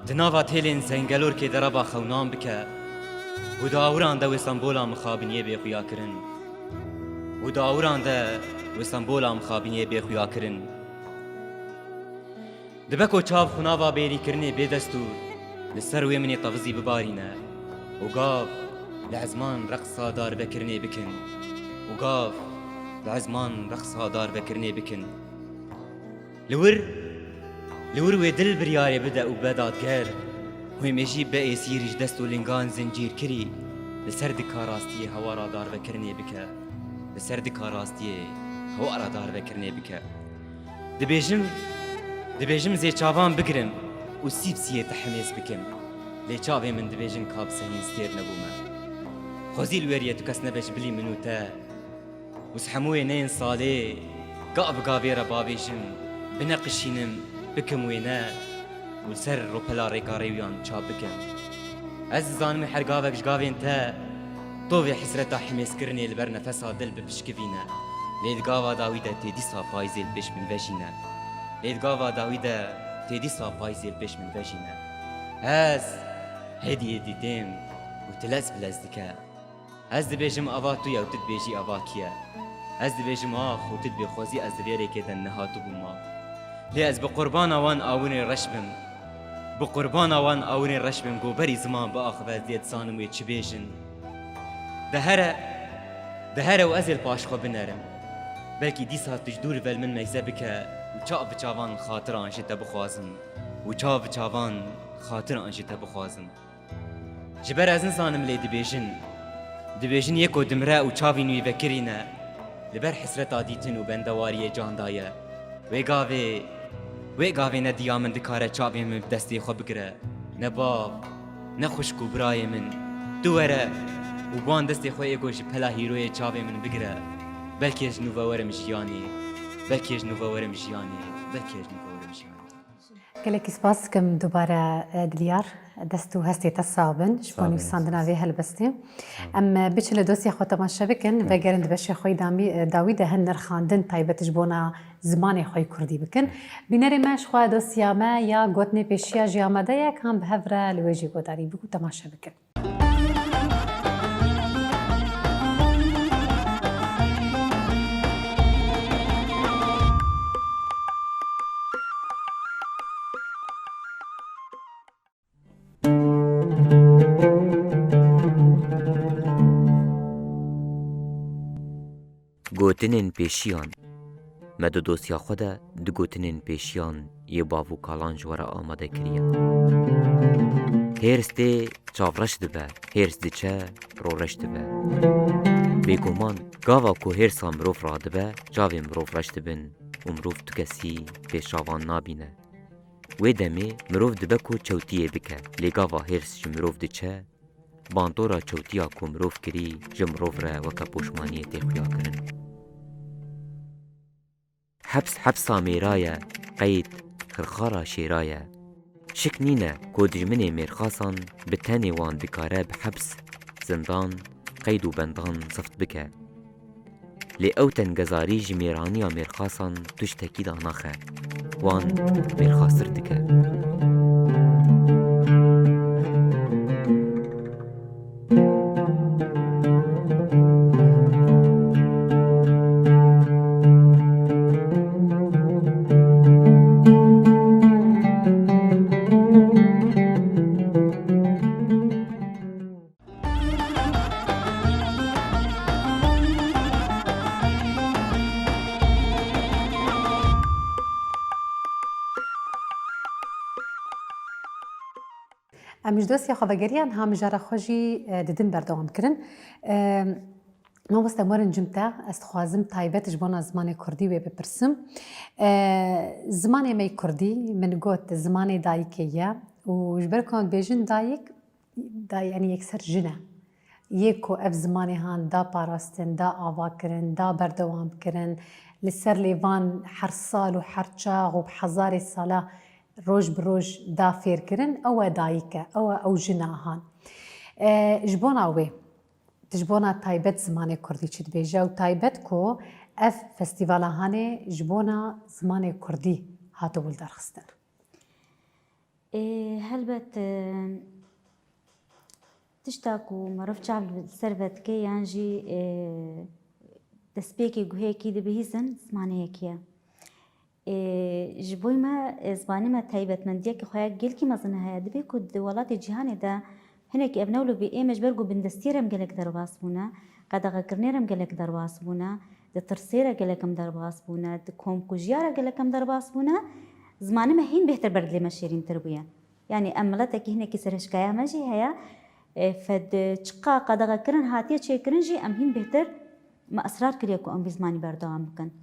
di nava têlên zengelorkê de reba xewnan bike û di awiran de wê sembola mixabiniyê bê xuyakirin. Û di awiran de wê sembola mixabiniyê bê xuyakirin. Dibe ku çav xwe nava bêrîkirinê bê destûr li ser wê minê tevizî bibarîne û gav li ezman reqsa darvekirinê bikin û gav li ezman reqsa darvekirinê bikin. Li wir, li wir wê dil biryarê bide û be dadger, wê mêjî be êsîr ji dest û lingan zincîrkirî li ser dika rastiyê hewara darvekirinê bike, li ser dika rastiyê hewara darvekirinê bike. Dibêjim, dibêjim zê çavan bigirim û sî bi siyê te hemêz bikim. Lê çavê min dibêjin ka bi sehîn stêr nebûme. Xwezî li wêriyê tu kes nebe ji bilî min û te. Û ji hemû wêneyên salê, gav bi gavê re bavêjim, bineqişînim, bikim wêne. û li ser rûpela rêka rêwiyan çap bikin. Ez dizanim her gavek ji gavên te tovê hesreta himêzkirinê li ber nefesa dil bipişkivîne. Lê di gava dawî de tê dîsa payîzê li pêş min vejîne. Lê di gava dawî de tê dîsa payîzê li pêş min vejîne. Ez hêdî hêdî têm û tu lez bi lez dike. Ez dibêjim ava tu ye û tu dibêjî ava kî ye. Ez dibêjim ax û tu dibê xwezî ez di vê rêkê de nehatibûma. Lê ez bi qurbana wan awirên reş bim. Bi qurbana wan awirên reş bim ku berî ziman biaxive ez dê dizanim wê çi bêjin. De here, de here û ez ê li paş xwe binerim. Belkî dîsa tu ji dûr ve li min meyze bike û çav bi çavan xatiran ji te bixwazim. Û çav bi çavan xatiran ji te bixwazim. Ji ber ez nizanim lê dibêjin. Dibêjin yê ku dimre û çavên wî vekirî ne, li ber hesreta dîtin û bendewariyê can daye. Wê gavê, Wê gavê ne diya min dikare çavê min bi destê xwe bigire. Ne bav, ne xwişk û birayê min. Tu were û bi wan destê xwe ê ku ji pela hîroyê çavê min bigire. Belkî ez ji nû ve werim jiyanê. Belkî ez ji nû ve werim jiyanê. Belkî ez ji nû ve werim jiyanê. Gelekî spas dikim dubare, e, Dilyar. Dest û hestê te sax bin ji bo nivîsandina vê helbestê. Em, e, biçin li dosya xwe temaşe bikin, vegerin di beşê xwe yî damî-, e, dawî de hin nirxandin taybet ji bona zimanê xwe yî kurdî bikin. Bînerê me ji xwe dosya me ya gotinê pêşiya jî amade ye, kan bi hev re li wê jî guhdarî bikin û temaşe bikin. Gotinên pêşiyan. Me di dosya xwe de du gotinên pêşiyan yê bav û kalan ji we re amade kiriye. Hêrs tê, çav reş dibe, hêrs diçe, ro reş dibe. Bêguman, gava ku hêrsa mirov radibe, çavên mirov reş dibin û mirov tu kesî pêşavan nabîne. Wê demê mirov dibe ku çewtiyê bike, lê gava hêrs ji mirov diçe, bandora çewtiya ku mirov kirî ji mirov re weke poşmaniyê tê xuyakirin. Heps hepsa mêra ye, qeyd xirxara şêra ye. Şik nîne ku dijminê mêrxasan bi tenê wan dikare bi heps, zindan, qeyd û bendan zift bike. Lê ew tengezarî ji mêraniya mêrxasan tiştekî danaxe. Wan mêrxastir dike. Em ji dosya xwe vegeriyan ha mijara xwe jî, e, didin berdewam kirin. E, Mamoste, em werin cim te, ez dixwazim taybet ji bona zimanê kurdî wê bipirsim. E, zimanê me yê kurdî, min got, zimanê dayikê ye û ji ber ku em dibêjin dayik, da, yanî yekser jin e. Yê ku ev zimanê han da parastin, da avakirin, da berdewam kirin, li ser lêvan her sal û her çax û bi hezarê sala roj bi roj da fêrkirin, ew e dayik e, ew e ew jina han. E, ji bona wê, tu ji bona taybet zimanê kurdî çi dibêje û taybet ku ev festîvala hanê ji bona zimanê kurdî hatibû lidarxistin? Ê, helbet, e, tişta ku meriv çav li ser ve dike yan jî, e, destpêkê guhêkî dibihîzin, zimanê yekî ye. Ê, ji bo me, e, zimanê me taybetmendiyeke xwe ya gelkî mezin heye. Dibê ku di welatê cîhanê de hinekî ev new li bê ê me ji ber ku bindestiyê re em gelek derbas bûne, qedexekirinê re em gelek derbas bûne, di tirsê re gelek em derbas bûne, di komkujiya re gelek em derbas bûne, zimanê me hîn bêhtir ber dilê me şêrîntir bûye. Yanî em miletekî hinekî serhişkaya me jî heye, e, fed çiqa qedexekirin hatiye çêkirin jî em hîn bêhtir me israr kiriye ku em vî zimanî berdewam bikin.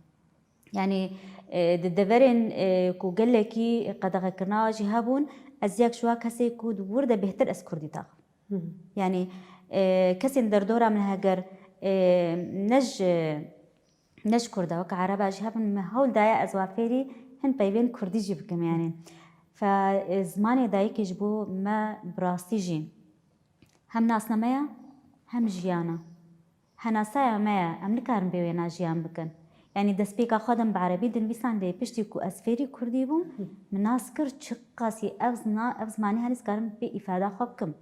Yanî, e, di deverên, e, ku gelekî qedexekirina jî hebûn, ez yek ji wa kesê ku di wir de bêhtir ez kurdî daxim. Hı hı. Yanî, e, kesên derdora min heger, e, ne ji, ne ji kurda, weke ereba jî hebin, me hewl daye ez wa fêrî hin peyvên kurdî jî bikim yanî. Fe, e, zimanê dayikê ji bo me bi rastî jî hem nasname ye, hem jiyan e. Henasaya me ye, em nikarin bê wêna jiyan bikin. Yanî destpêka xwe din bi erebî dinivîsan lê piştî ku ez fêrî kurdî bûm, min nas kir çiqasî ev zina-, ev zimanî henî ez karim pê îfada xwe bikim.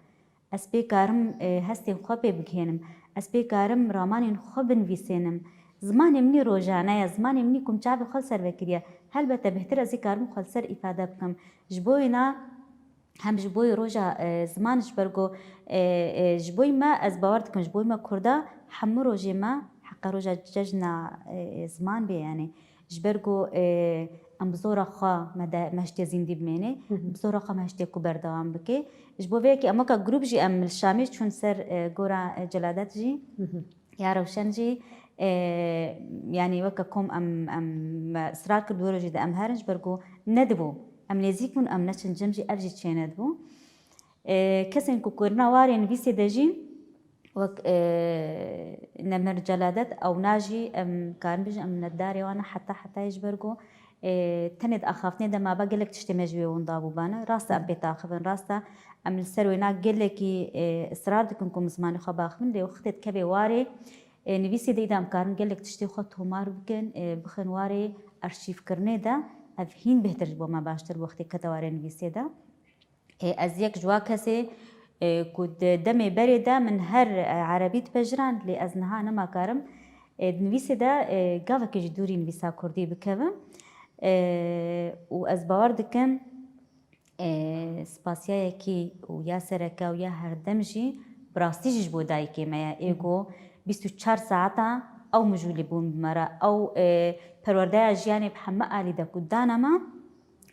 Ez pê karim, e, hestên xwe pê bigihênim. Ez pê karim ramanên xwe binivîsênim. Zimanê min î rojane ye, zimanê min î ku min çavê xwe li ser vekiriye. Helbete bêhtir ez ê karim xwe li ser îfade bikim. Ji bo wêna hem ji bo yê roja, e, ziman ji ber ku, e, e, ji bo me, ez bawer dikim, ji bo me Kurda hemû rojê me heqa roja cejna, e, e, ziman bê, yanî ji ber ku, e, em bi zora xwe me de, me hiştê zîndî bimênê, Hı hı. bi zora xwe me hiştê ku berdewam bike. Ji bo vê yekê em weke grûp jî em li Şamê çûn ser, e, gora, e, Celadet jî. Hı hı. Ya Rewşen jî, E, yanî weke kom em, em me israr kir di wê rojê de em herin, ji ber ku nedibû. Em nêzîk bûn, em neçin cem jî, ev jî çênedibû. E, kesên ku kirina warê nivîsê de jî, wek, e, Nemir Celadet, ewna jî em karin bijin, em minnetdarê wan ne heta hetayê, ji ber ku, e, tenê di axaftinê de maba gelek tiştê me ji wê winda bûbane. Rast e, em pê taxivin, rast e, em li ser wêna gelekî, e, israr dikin ku em zimanê xwe baxivin, lê wextê dikeve warê, e, nivîsê de, îda em karin gelek tiştê xwe tomar bikin, e, bixin warê arşîvkirinê de, ev hîn bêhtir ji bo me baştir bi wextê kete warê nivîsê de. E, ez yek ji wa kesê, e, ku di demê berê de min her, e, erebî dipejiran, lê ez niha nema karim, e, di nivîsê de, e, gavekê ji dûrî nivîsa kurdî bikevim. E, û ez bawer dikim, e, spasiyayekî û ya sereke û ya herdem jî bi rastî jî ji bo dayikê me ye. Ê ku bîst û çar saeta ew mijûlî bûn bi me re. Ew, e, perwerdeya jiyanê bi heme alî de ku dane me,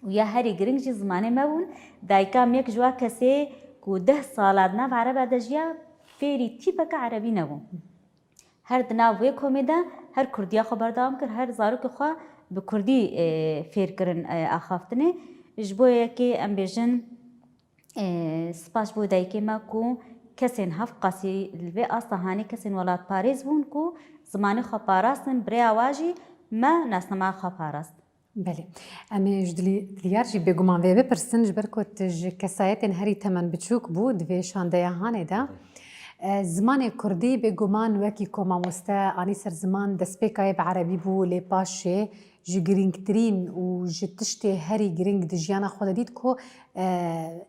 û ya herî giring jî zimanê me bûn. Dayika min yek ji wa kesê ku deh sala di nav ereba de jiya, fêrî tîpeke erebî nebû. Her di nav wê komê de her kurdiya xwe berdewam kir, her zarokê xwe bi kurdî, e, fêr kirin, e, axaftinê. Ji bo yekê em bêjin, e, spas ji bo dayikê me ku kesên hevqasî li vê asta hanê kesên welatparêz bûn ku zimanê xwe parastin, bi rêya wa jî me nasnameya xwe parast. Belê. Em ê ji dilî-, Diliyar jî bêguman vê bipirsin, ji ber ku tu ji kesayetên herî temen biçûk bû di vê şandeya hanê de. Belê. E, zimanê kurdî bêguman wekî ku mamoste anî ser ziman destpêka yê bi erebî bû, lê paşê ji girîngtirîn û ji tiştê herî giring di jiyana xwe de dît ku, e,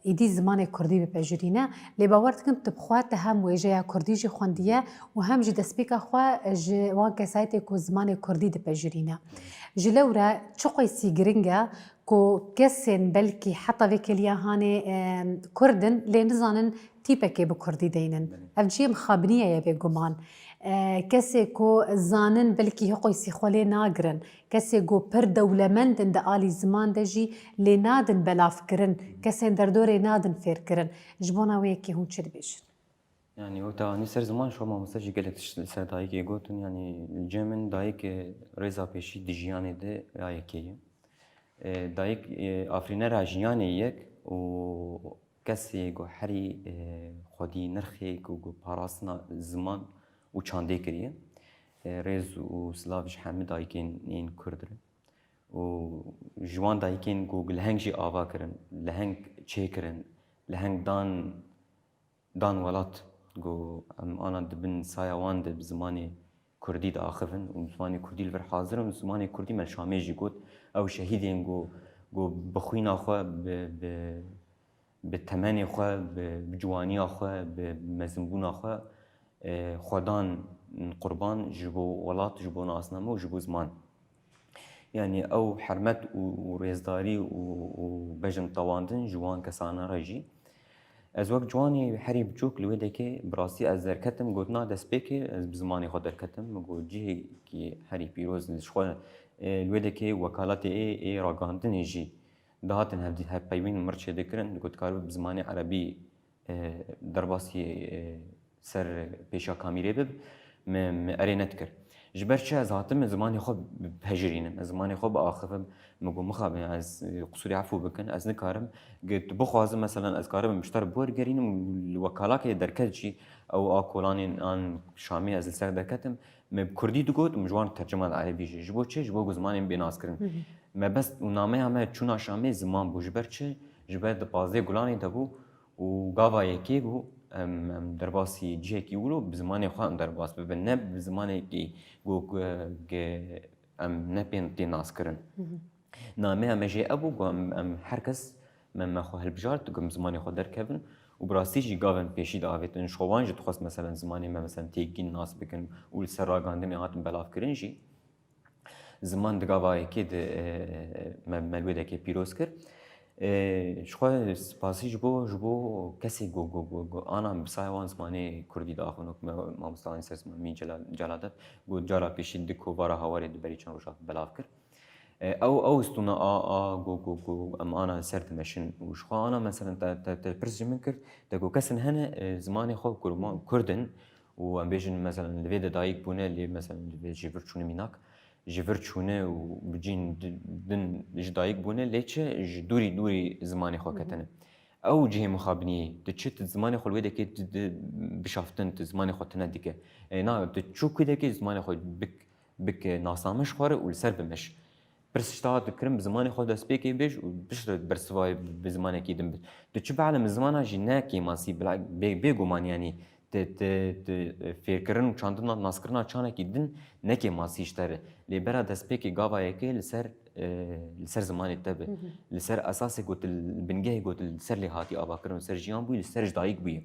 êdî zimanê kurdî bipejirîne. Lê bawer dikim tu bi xwe te hem wêjeya kurdî jî xwendiye û hem jî destpêka xwe ji wan kesayetê ku zimanê kurdî dipejirîne. Ji lewre çi qeysî giring e ku kesên belkî heta vê kêliya hanê, e, kurd in, lê nizanin tîpekê bi kurdî deynin. Belê. Ev cihê mixabiniyê ye bêguman. E, kesê ku zanin belkî hiqoysî xwe lê nagirin. Kesê ku pir dewlemend in di alî ziman de jî lê nadin belavkirin. Kesên derdorê nadin fêrkirin. Ji bona wê yekê hûn çi dibêjin? Yanî wek te anî ser ziman, ji xwe mamoste jî gelek tişt li ser dayikê gotin. Yanî li cem min dayik, e, rêza pêşî di jiyanê de ya yekê ye. E, dayik, e, afirînera jiyanê yek û kesê ku herî, e, xwedî nirxê ku, ku parastina ziman û çandê kiriye. E, rêz û silav ji hemî dayikên ên kurd re. Û ji wan dayikên ku leheng jî ava kirin, leheng çêkirin, leheng dan dan welat, ku em ana di bin saya wan de bi zimanê kurdî diaxivin û zimanê kurdî li vir hazir in û zimanê kurdî me li Şamê jî got, ew şehîdên ku, ku bi xwîna xwe, bi, bi, bi temenê xwe, bi, bi ciwaniya xwe, bi mezinbûna xwe, e, xwe dan qurban ji bo welat, ji bo nasname û ji bo ziman. Yanî ew hermet û, û rêzdarî û, û bejn tewandin ji wan kesana re jî. Ez wek ciwanî herî biçûk li wê dekê bi rastî ez derketim, gotina destpêkê ez bi zimanê xwe derketim. Min got cihekî herî pîroz li ji xwe, e, li wê dekê wekalatê ê, ê ragihandinê jî dihatin hev-, hevpeyvîn min re çêdikirin, digot dikaribe bi zimanê erebî e, derbasî, e, ser pêşiya kamîrê bib, me, me erê nedikir. Ji ber çi ez hatim, ez zimanê xwe bipejirînim, ez zimanê xwe biaxivim, min got, mixabin, ez, e, qisûrê efû bikin, ez nikarim. Ge-, tu bixwazim, meselan, ez karibim ji te re biwergerînim û li wekalakê derket jî, ew a kolanên an Şamê ez li ser derketim, me bi kurdî digot û min ji wan tercima li erebî jî. Ji bo çi? Ji bo ku zimanê min bê naskirin. Hı hı. Me bes û nameya me çûna Şamê ziman bû. Ji ber çi? Ji ber di pazdeh Gulanê de bû. Û gava yekê bû, em, em derbasî cihekî wilo bi zimanê xwe em derbas bibin, ne bi zimanekî ku, ku, ku em ne pê tê naskirin. Hı hı. Nameya me jê ev bû ku em, em her kes me, me xwe hilbijart ku em zimanê xwe derkevin û bi rastî jî gavên pêşî diavêtin. Ji xwe wan jî dixwest, meselen, zimanê me, meselen, têkîn nas bikin û li ser ragihandinê hatin belavkirin jî. Ziman di gava yekê de, e, me, me li wê dekê pîroz kir. E, ji xwe spasî ji bo, ji bo kesê ku, ku, ku, ku ana bi saya wan zimanê kurdî diaxivin, wek me, mamosta Anî ser ziman Mîn Cela-, Celadet, ku cara pêşî di kovara Hawarê di berî çend roja belav kir. E, ew, ew stûna a, a, ku, ku, ku em ana ser dimeşin û ji xwe ana, meselen, te, te, te pirs ji min kir, te ku kesin hene, e, zimanê xwe kurma-, kurd in, Û em bêjin, meselen, li vê de dayik bûne, lê, meselen, li vê ji vir çûne mînak, ji vir çûne û bi cîn di-, din ji dayik bûne, lê çi, ji dûrî dûrî zimanê xwe ketine. Ew cihê mixabiniyê, tu çi, tu zimanê xwe li wê dekê di, di bişaftin, tu zimanê xwe tune dike. E, na, tu çû ku dekê zimanê xwe bik-, bik nasname ji xwe re û li ser bimiş. Pirs ji te hat kirin, bi zimanê xwe destpêkê bêj û piştre bersiva bi zimanekî din bid. Tu çi bielime zimana jî ne kêmasî, bila bê, bêguman, yanî ti, ti, ti, e, fêrkirin û çandina, naskirina çanekî din ne kêmasî ji te re. Lê bera destpêkê gava yekê li ser, e, li ser zimanê te be. Li ser esasê ku tu, li bingehê ku tu li ser lê hatî avakirin, li ser jiyan bûyî, li ser ji dayik bûyî.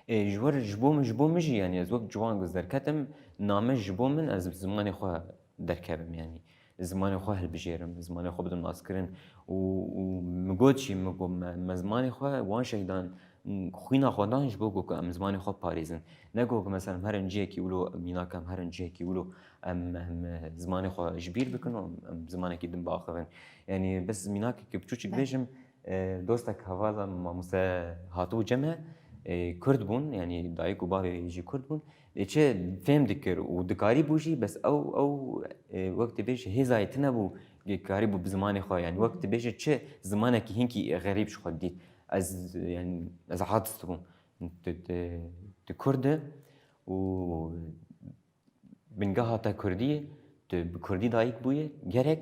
E, ji wir, ji bo min, ji bo min jî, yanî ez wek ciwan ku ez derketim, name ji bo min, ez bi zimanê xwe derkevim, yanî zimanê xwe hilbijêrim, zimanê xwe bidim naskirin û, û min got jî, min got, me, me zimanê xwe wan şek dan, xwîna xwe dan ji bo ku em zimanê xwe parêzin. Ne ku, ku mesela em herin cihekî wilo, mînak em herin cihekî wilo, em, em zimanê xwe ji bîr bikin û em, em zimanekî din biaxivin. Yanî bes mînakeke biçûçik bêjim, e, dostek hevala mamoste hatibû cem me, e, Kurd bûn, yanî dayik û bavê jî Kurd bûn. Lê çi fêm dikir û dikarîbû jî, bes ew, ew, e, wek dibêje hêzayê tune bû, karîbû bi zimanê xwe, yanî wek dibêje çi zimanekî hinkî xerîb ji xwe dît. Ez, yanî, ez aciz dibûm. Tu, tu, tu Kurd î û bingeha te Kurdî ye, tu bi Kurdî dayik bûye, gerek,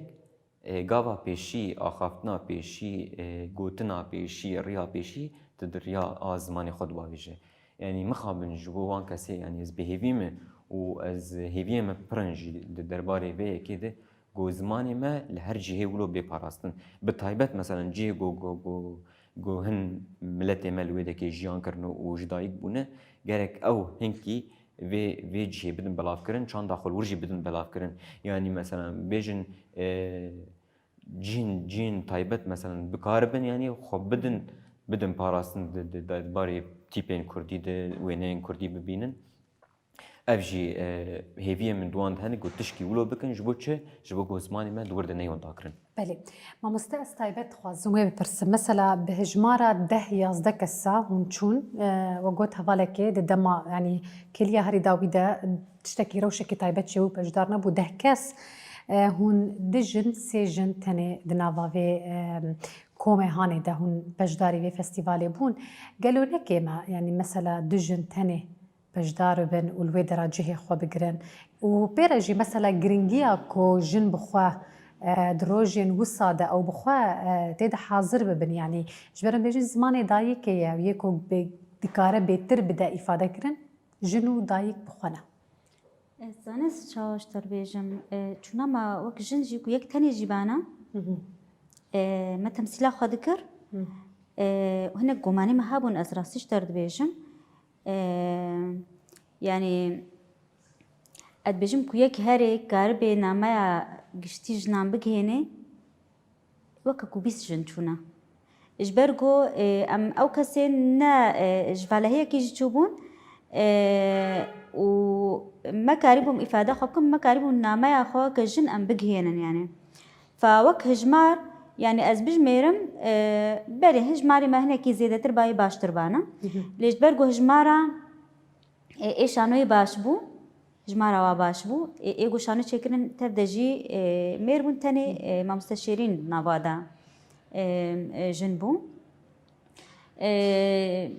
e, gava pêşî, axaftina pêşî, e, gotina pêşî, riya pêşî, tu di riya a zimanê xwe dibavêje. Yanî mixabin ji bo wan kesê, yanî ez bi hêvî me û ez hêviyê me pir in jî di derbarê vê yekê de, ku zimanê me li her cihê wilo bê parastin. Bi taybet, meselen, cihê ku, ku, ku, ku hin miletê me li wê dekê jiyan kirine û ji dayik bûne, gerek ew hinkî vê, vê cihê bidin belavkirin, çanda xwe li wir jî bidin belavkirin. Yanî, meselen, bêjin, e, cihên, cihên taybet, meselen, bikaribin, yanî xwe bidin, bidin parastin di, di, di derbarê tîpên Kurdî de, wêneyên Kurdî bibînin. Ev jî, e, hêviyê min di wan de hene ku tişkî wilo bikin, ji bo çi? Ji bo ku zimanê me di wir de neyê windakirin. Belê. Mamoste, ez taybet dixwazim wê bipirsim. Mesela bi hejmara deh yazdeh kesa hûn çûn, e, we got hevalekê di dema, yanî kêliya herî dawî de tiştekî rewşekî taybet çêbû, beşdar nebû. Deh kes, e, hûn du jin, sê jin tenê di nava vê, e, komê hanê de hûn beşdarî vê festîvalê bûn. Gelo ne kêm e, yanî mesela du jin tenê beşdar bibin û li wê dera cihê xwe bigirin. Û pê re jî mesela giringiya ku jin bi xwe, e, di rojên wisa de ew bi xwe, e, tê de hazir bibin, yanî ji ber em bêjin zimanê dayikê ye, yê ku bê, dikare bêtir bide îfade kirin, jin û dayik bi xwe ne. Ez zanist çawa ji te re bêjim, e, çûna me wek jin jî ku yek tenê jî bana, e, me temsîla xwe dikir. E, hinek gomanî me hebûn, ez rastî ji te re dibêjim. E, yanî, ez dibêjim ku yek herê karibê nameya giştî jinan bigihênê, weke ku bîst jin çûne. Ji ber ku, e, em ew kesên ne, e, ji valehiyekê jî çûbûn, e, û me karîbûm îfade xwe bikim, me karîbûn nameya xwe weke jin em bigihênin, yanî. Fa wek hijmar, yanî ez bijmêrim, e, belê hijmarê me hinekî zêdetir bayê baştir bana. Lê ji ber ku hijmara, e, ê şanoyê baş bû, hijmara wa baş bû, e, ê ku şano çêkirin tev de jî, e, mêr bûn, tenê, e, mamoste Şêrîn nava de, e, e, jin bû. E,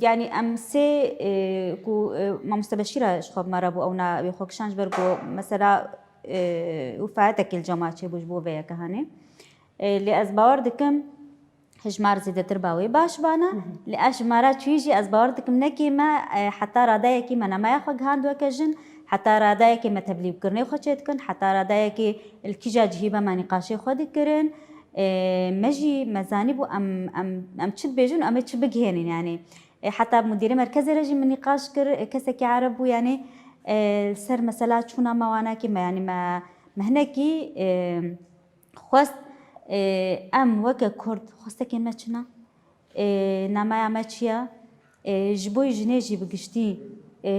Yanî em sê, e, ku, e, mamoste Beşîra ji xwe bi me re bû, ew na wê xwe kişand ji ber ku mesela, e, wefayeteke li cemaat çêbû ji bo vê yeke hanê. E, lê ez bawer dikim hijmar zêdetir ba wê baş bana. Lê ev jimara çûyî jî ez bawer dikim ne kêm e, e, heta radeyekî me nameya xwe gihand weke jin, heta radeyekê me teblîbkirinê xwe çêdikin, heta radeyekê li kîja cihî be me nîqaşê xwe dikirin. E, me jî me zanîbû em, em, em çi dibêjin û em ê çi bigihênin, yanî. E, heta mudîrê merkezê re jî min nîqaş kir, e, kesekî ereb bû, yanî, e, li ser mesela çûna me wana kê me, yanî me, me hinekî, e, xwest, e, em weke Kurd xwestekên me çi ne? E, nameya me çi ye? E, ji bo jinê jî bi giştî, e,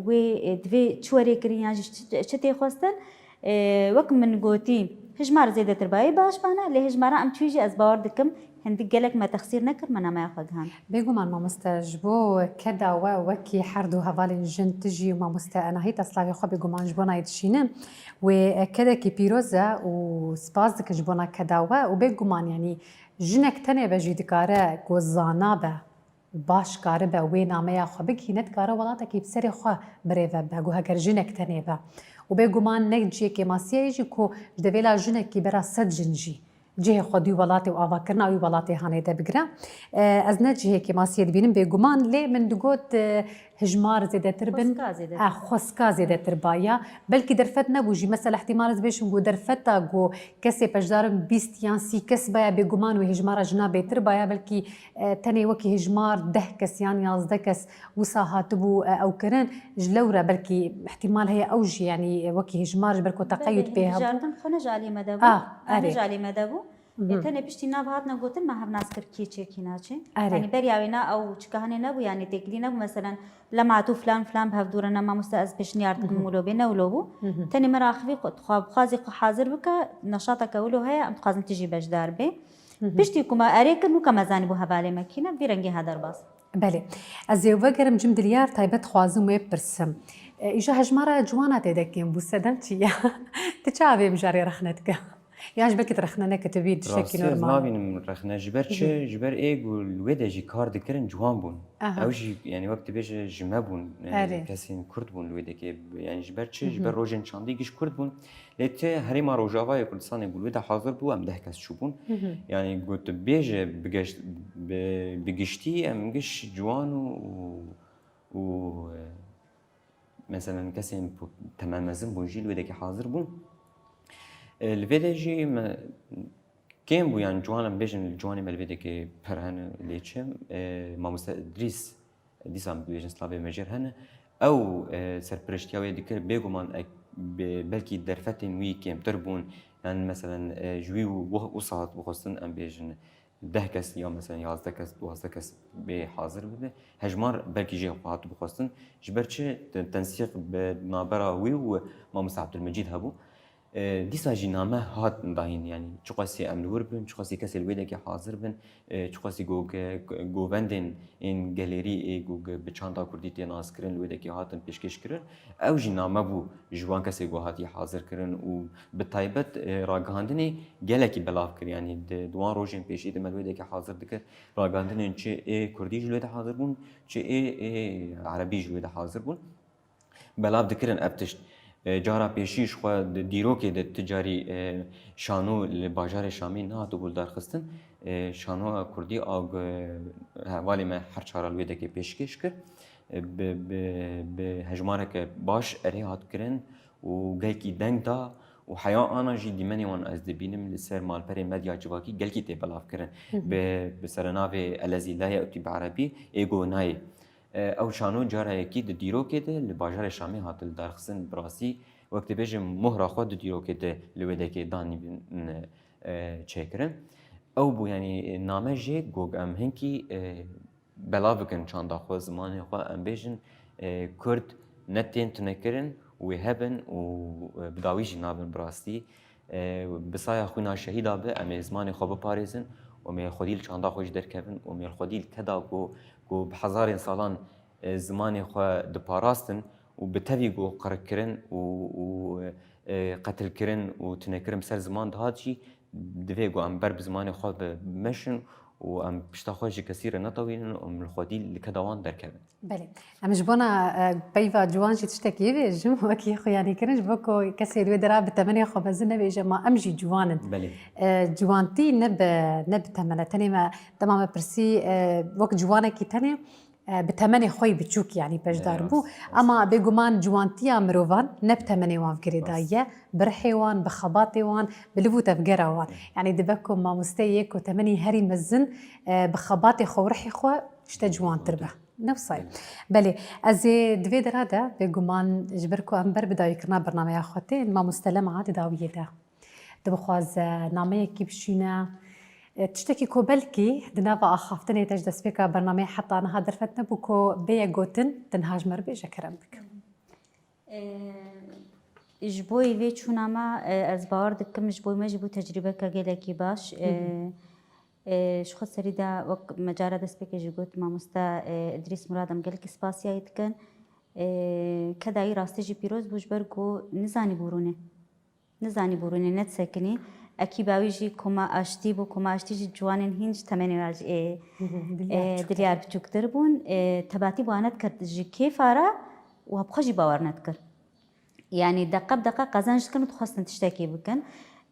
wê, e, divê çi were kirin yan jî çi, çi tê xwestin? E, wek min gotî, Hijmar zêdetir bayê baş bana, lê hijmara em çûyî jî ez bawer dikim hindik gelek me texsîr nekir, me nameya xwe gihand. Bêguman mamoste, ji bo keda we wekî her du hevalên jin tijî û mamoste Enahî te slavê xwe bêguman ji bona yê dişînim. Wê kedekî pîroz e û spas dikin ji bona keda we û bêguman yanî jinek tenê be jî dikare ku zana be. Baş karibe wê nameya xwe bigihîne, dikare welatekî bi serê xwe birêve be, ku heger jinek tenê be. Û bêguman ne cihê kêmasiyê ye jî ku ji devêla jinekî bera sed jin jî cihê xwe dû welatê û avakirina wî welatê hanê de bigire. E, ez ne cihê kêmasiyê dibînim bêguman, lê min digot, e, hijmar zêdetir bin. Xwezka zêdetir. E, xwezka zêdetir baya. Belkî derfet nebû jî. Mesela, ihtimal ez bêjim ku derfeta ku kesê beşdar in bîst yan sî kes baya, bêguman wê hijmara jina bêtir baya. Belkî e, tenê wekî hijmar deh kes yan yazdeh kes wisa hatibû, e, ew kirin. Ji lewre belkî ihtimal heye ew jî, yanî, e, wekî hijmar ji ber ku teqeyûd pê hebû. Hilbijartin xwe ne ji alî me de bû. Ah, erê. Ne ji alî me de bû. Ê, tenê piştî nav hatine gotin, me hev nas kir kî çê kî naçê. Erê. Yanî beriya wê na ew çika hene nebû, yanî têkilî nebû, meselen, lema tu filan filan bi hev dû re ne mamoste ez pêşniyar dikim wilo bê, ne wilo bû. Tenê me raxivî xwe, xwe, xwazî xwe hazir bike, neşateke wilo heye, em dixwazin tu jî beşdar bê. Piştî ku me erê kir, nûka me zanîbû hevalê me kî ne, vî rengî ha derbas. Belê. Ez ê vegerim cim Dilyar, taybet dixwazim wê bipirsim. E, îja hejmara ciwana tê de kêm bû, sedem çi ye? Tu çawa vê mijarê rexne dike? Yan ji belkî tu rexne neke, tu bî tiştekî normal. Rastî ez nabînim rexne. Ji ber çi? Ji ber ê ku li wê de jî kar dikirin ciwan bûn. Aha. Ew jî, yanî wek tu bêje ji me bûn, e, Erê. Kesên Kurd bûn li wê dekê. Yanî ji ber çi? Ji ber rojên çandî giş Kurd bûn. Lê ti herêma Rojavayê Kurdistanê bû, li wê de hazir bû, em deh kes çûbûn. Yanî got, bêje bigeşt-, bi, bi giştî em giş ciwan û, û, û, e, meselen kesên pu-, temel mezin bûn jî li wê dekê hazir bûn. E, li vê de jî me, kêm bû, yanî ciwan em bêjin, ciwanê me li vê dekê pir hene, lê çi? E, Mamoste Idrîs, dîsa em dibêjin slavê me jê re hene. Ew, e, serpiriştiya wê dikir, bêguman ek-, be-, belkî derfetên wî kêmtir bûn. Yan meselen, e, ji wî û wisa hat bixwestin, em bêjin deh kes ya meselen yazdeh kes, duwazdeh kes bê hazir bibe. Hejmar belkî jê hat bixwestin. Ji ber çi? Te-, tensîq bi navbera wî û Mamoste Abdulmecîd hebû. E, dîsa jî name hat dayîn, yanî çiqasî em li wir bin, çiqasî kesê li wê dekê hazir bin, e, çiqasî go-, ge-, govendên ên gelêrî ê go-, ge-, bi çanda kurdî tê naskirin li wê dekê hatin pêşkêş kirin. Ew jî name bû ji wan kesê ku hatî hazir kirin û bi taybet, e, ragihandinê gelekî belav kir. Yanî di, di wan rojên pêşî de me li wê dekê hazir dikir, ragihandinên çi ê kurdî ji li wê de hazir bûn, çi ê, ê erebî ji li wê de hazir bûn. Belav dikirin ev tişt. E, cara pêşî ji xwe di dîrokê de ti carî, e, şano li bajarê Şamê nehatibû lidarxistin. E, şanoya kurdî a, e, hevalê me her çara li wê dekê pêşkêş kir. E, bi, bi, bi hejmareke baş erê hat kirin û gelkî deng da û heya ana jî dîmenê wan ez dibînim li ser malperê medya civakî gelkî tê belav kirin. Bi, bi serenavê Elezî la ye'tî bi erebî, ê go nayê. E, ew şano cara yekî di dîrokê de li bajarê Şamê hat lidarxistin, bi rastî wek dibêjim mohra xwe di dîrokê de li wê dekê danî, e, çêkirin. Ew bû, yanî name jê got em hinkî, e, belav bikin çanda xwe, zimanê xwe, em bêjin, e, Kurd ne tên tunekirin, wê hebin û, e, bi dawî jî nabin bi rastî. E, bi saya xwîna şehîda be, em ê zimanê xwe biparêzin û em ê xwedî li çanda xwe jî derkevin û em ê xwedî li keda ku, ku bi hezarên salan, e, zimanê xwe diparastin û bi tevî ku qirikkirin û, û, e, qetilkirin û tunekirin bi ser ziman dihat jî, divê ku em ber bi zimanê xwe bi meşin û em pişta xwe ji kesî re netewînin û em li xwedî li keda wan derkevin. Belê. Em ji bona, e, peyva ciwan jî tiştekî bêjim, wekî xuyanîkirin, ji bo ku kesê li wê dera bi temenê xwe mezin nebêje, ma em jî ciwan in. Belê. E, ciwantî ne bi, ne bi temen e. Tenê me, dema me pirsî, e, wek ciwanekî tenê, e, bi temenê xwe yî biçûk, yanî beşdar bû. Rast, rast. Ema bêguman ciwantiya mirovan ne bi temenê wan girêdayî ye, bi rihê wan, bi xebatê wan, bi liv û tevgera wan. Yanî dibe ku mamosteyê ku temenî herî mezin, e, bi xebatê xwe û rihê xwe tişte ciwantir be. Ne wisa ye. Belê. Belê, ez ê di vê dera de bêguman ji ber ku em ber bi dawîkirina bernameya xwe tên, mamoste Lema di dawiyê de dibixwaze nameyekî bişîne. E, tiştekî ku belkî di nava axaftinê te ji destpêka bernameyê heta niha derfet nebû ku bêye gotin, tu niha ji me re bêje kerem bike. Ee, Ji bo vê çûna me, e, ez bawer dikim, ji bo me jî bû tecrûbeke gelekî baş. E, e, ji xwe serî de wek me cara destpêkê jî got, mamoste, e, Îdrîs Murad, em gelekî spasiyayî dikin. E, kedayî rastî jî pîroz bû, ji ber ku nizanî bû rûnê. Nizanî bû rûnê, nedisekinî. Ekîba wî jî koma aştî bû, koma aştî jî ciwanên hîn ji temenê we jî, e, Dilyar e, biçûktir. Dilyar biçûktir bûn. E, tebatî bi wan nedikir ji kêfa re û bi xwe jî bawer nedikir. Yanî deqe bi deqe qezenc dikin û dixwestin tiştekî bikin.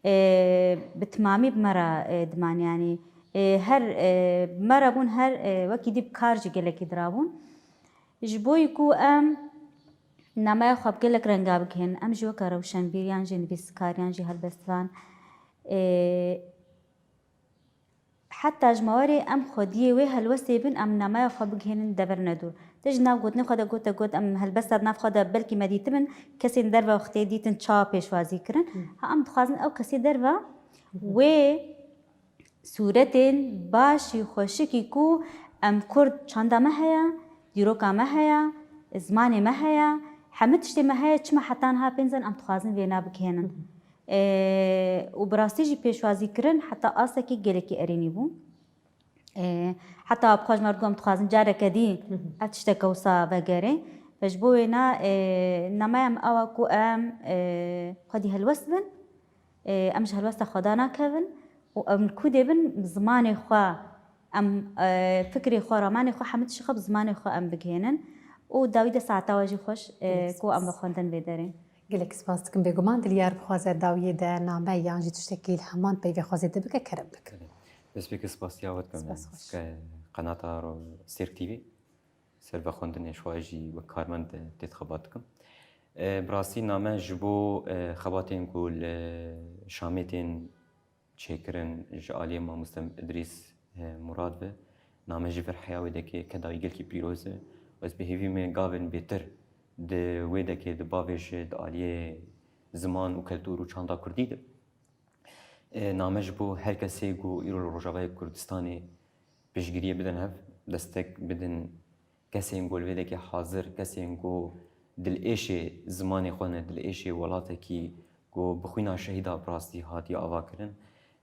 E, bi timamî bi me re, e, diman, yanî, e, her, e, bi me re bûn, her, e, wekî dî bi kar jî gelekî dirabûn. Ji bo ku em nameya xwe bi gelek renga bigihînin, em jî weke rewşenbîr yan jî nivîskar yan jî helbestvan, e, heta ji me werê em xwediyê wê helwestê bin, em nameya xwe bigihînin deverine dûr. Te ji nav gotinê xwe de got, te got, em helbesta di nav xwe de belkî me dîtibin, kesên derve wextê dîtin çawa pêşwazî kirin. Hı. Ha, em dixwazin ew kesê derve Hı hı. wê sûretên başî xweşikî ku em Kurd çanda me heye, dîroka me heye, zimanê me heye, hemî tiştê me heye, çima heta niha pênc em dixwazin vêna bigihînin. Hı hı. Ê, û bi rastî jî pêşwazî kirin heta astekî gelekî erênî bû. Ê, heta bi xwe ji me re digot, em dixwazin careke dî Hı hı. ev tişteke wisa vegerê. Ve ji bo wêna, ê, nameya me ew e ku em, ê, xwedî helwest bin. Ê, em ji helwesta xwe danakevin û em li ku dê bin, zimanê xwe, em, ê, fikrê xwe, ramanê xwe, hemî tiştê xwe bi zimanê xwe em bigihînin û dawî de saeta we jî xweş, ê, Gelek ku em spas. bi xwendin vê derê. Gelek spas dikim. Bêguman Dilyar bixwaze dawiyê de name yan jî tiştekî li heman peyvê xwe zêde bike, kerem bike. Destpêkê spasiya we dikim. Spas xweş. Ke-, qenata ro-, Sêrk T V. Ser vexwendinê ji xwe jî wek karmend tê xebat dikim. E, bi rastî name ji bo, e, xebatên ku li Şamê tên çêkirin ji aliyê mamoste Îdrîs, e, Murad ve, name ji vir heya wê deke kedayî gelkî pîroz e. Ez bi hêvî me gavên bêtir di wê deke di bavêje di aliyê ziman û keltûr û çanda kurdî de. E, name ji bo her kesê ku îro li Rojavayê Kurdistanê piştgiriyê bidin hev, destek bidin kesên ku li vê dekê hazir, kesên ku dilêşê zimanê xwe ne, dilêşê welatekî ku bi xwîna şehîda bi rastî hatiye ava kirin,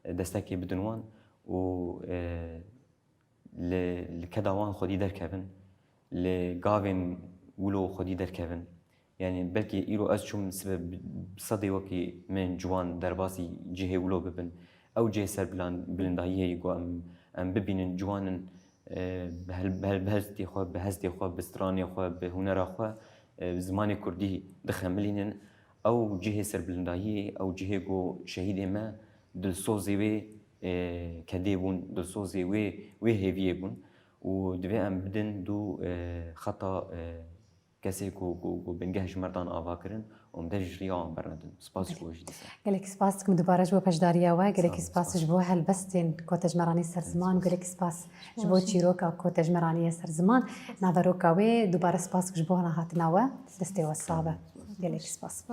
e, destekê bidin wan û, e, li, li keda wan xwedî derkevin, li gavên wilo xwedî derkevin. Yanî belkî îro ez çûm sibe bi, bi sedê wekî min ciwan derbasî cihê wilo bibin. Ew cihê ser bilan-, bilindahiyê ku em, em bibînin ciwan in, e, bi hel-, bi hel-, bi helbestê xwe, bi hestê xwe, bi stranê xwe, bi hunera xwe, e, zimanê kurdî dixemilînin. Ew cihê serbilindahiyê, ew cihê ku şehîdê me dilsozê wê, e, kedê bûn, dilsozê wê, wê hêviyê bûn û divê em bidin dû, e, xeta, e, kesê ku, ku, ku bingeh ji me re dan ava kirin û em dev ji riya wan bernedin. Spas ji bo jî dîsa. Gelek spas dikim dubare ji bo beşdariya we, gelekî Sağ olun, spas spas. ji bo helbestên ku te ji me re anî ser ziman, gelekî spas ji bo çîroka ku te ji me re aniye ser ziman. Naveroka wê dubare spas ji bo hana hatina we. Destê we sax be. Gelek spas.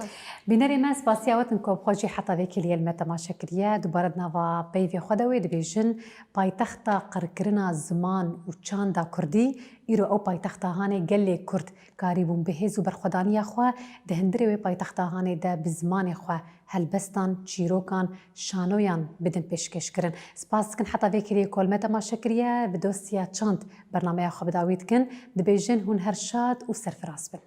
Bînerê me, spasiya we dikim ku bi xwe jî heta vê kêliyê li me temaşe kiriye. Dubare di nava peyvê xwe de wê dibêjin, paytexta qirkirina ziman û çanda kurdî, îro ew paytexta hanê gelê kurd karîbûn bi hêz û berxwedaniya xwe di hundirê wê paytexta hanê de bi zimanê xwe helbestan, çîrokan, şanoyan bidin pêşkêşkirin. Spas dikin heta vê kêliyê ku li me temaşe kiriye. Bi dostiya çand bernameya xwe bi dawî dikin. Dibêjin hûn her şad û serfiraz bin.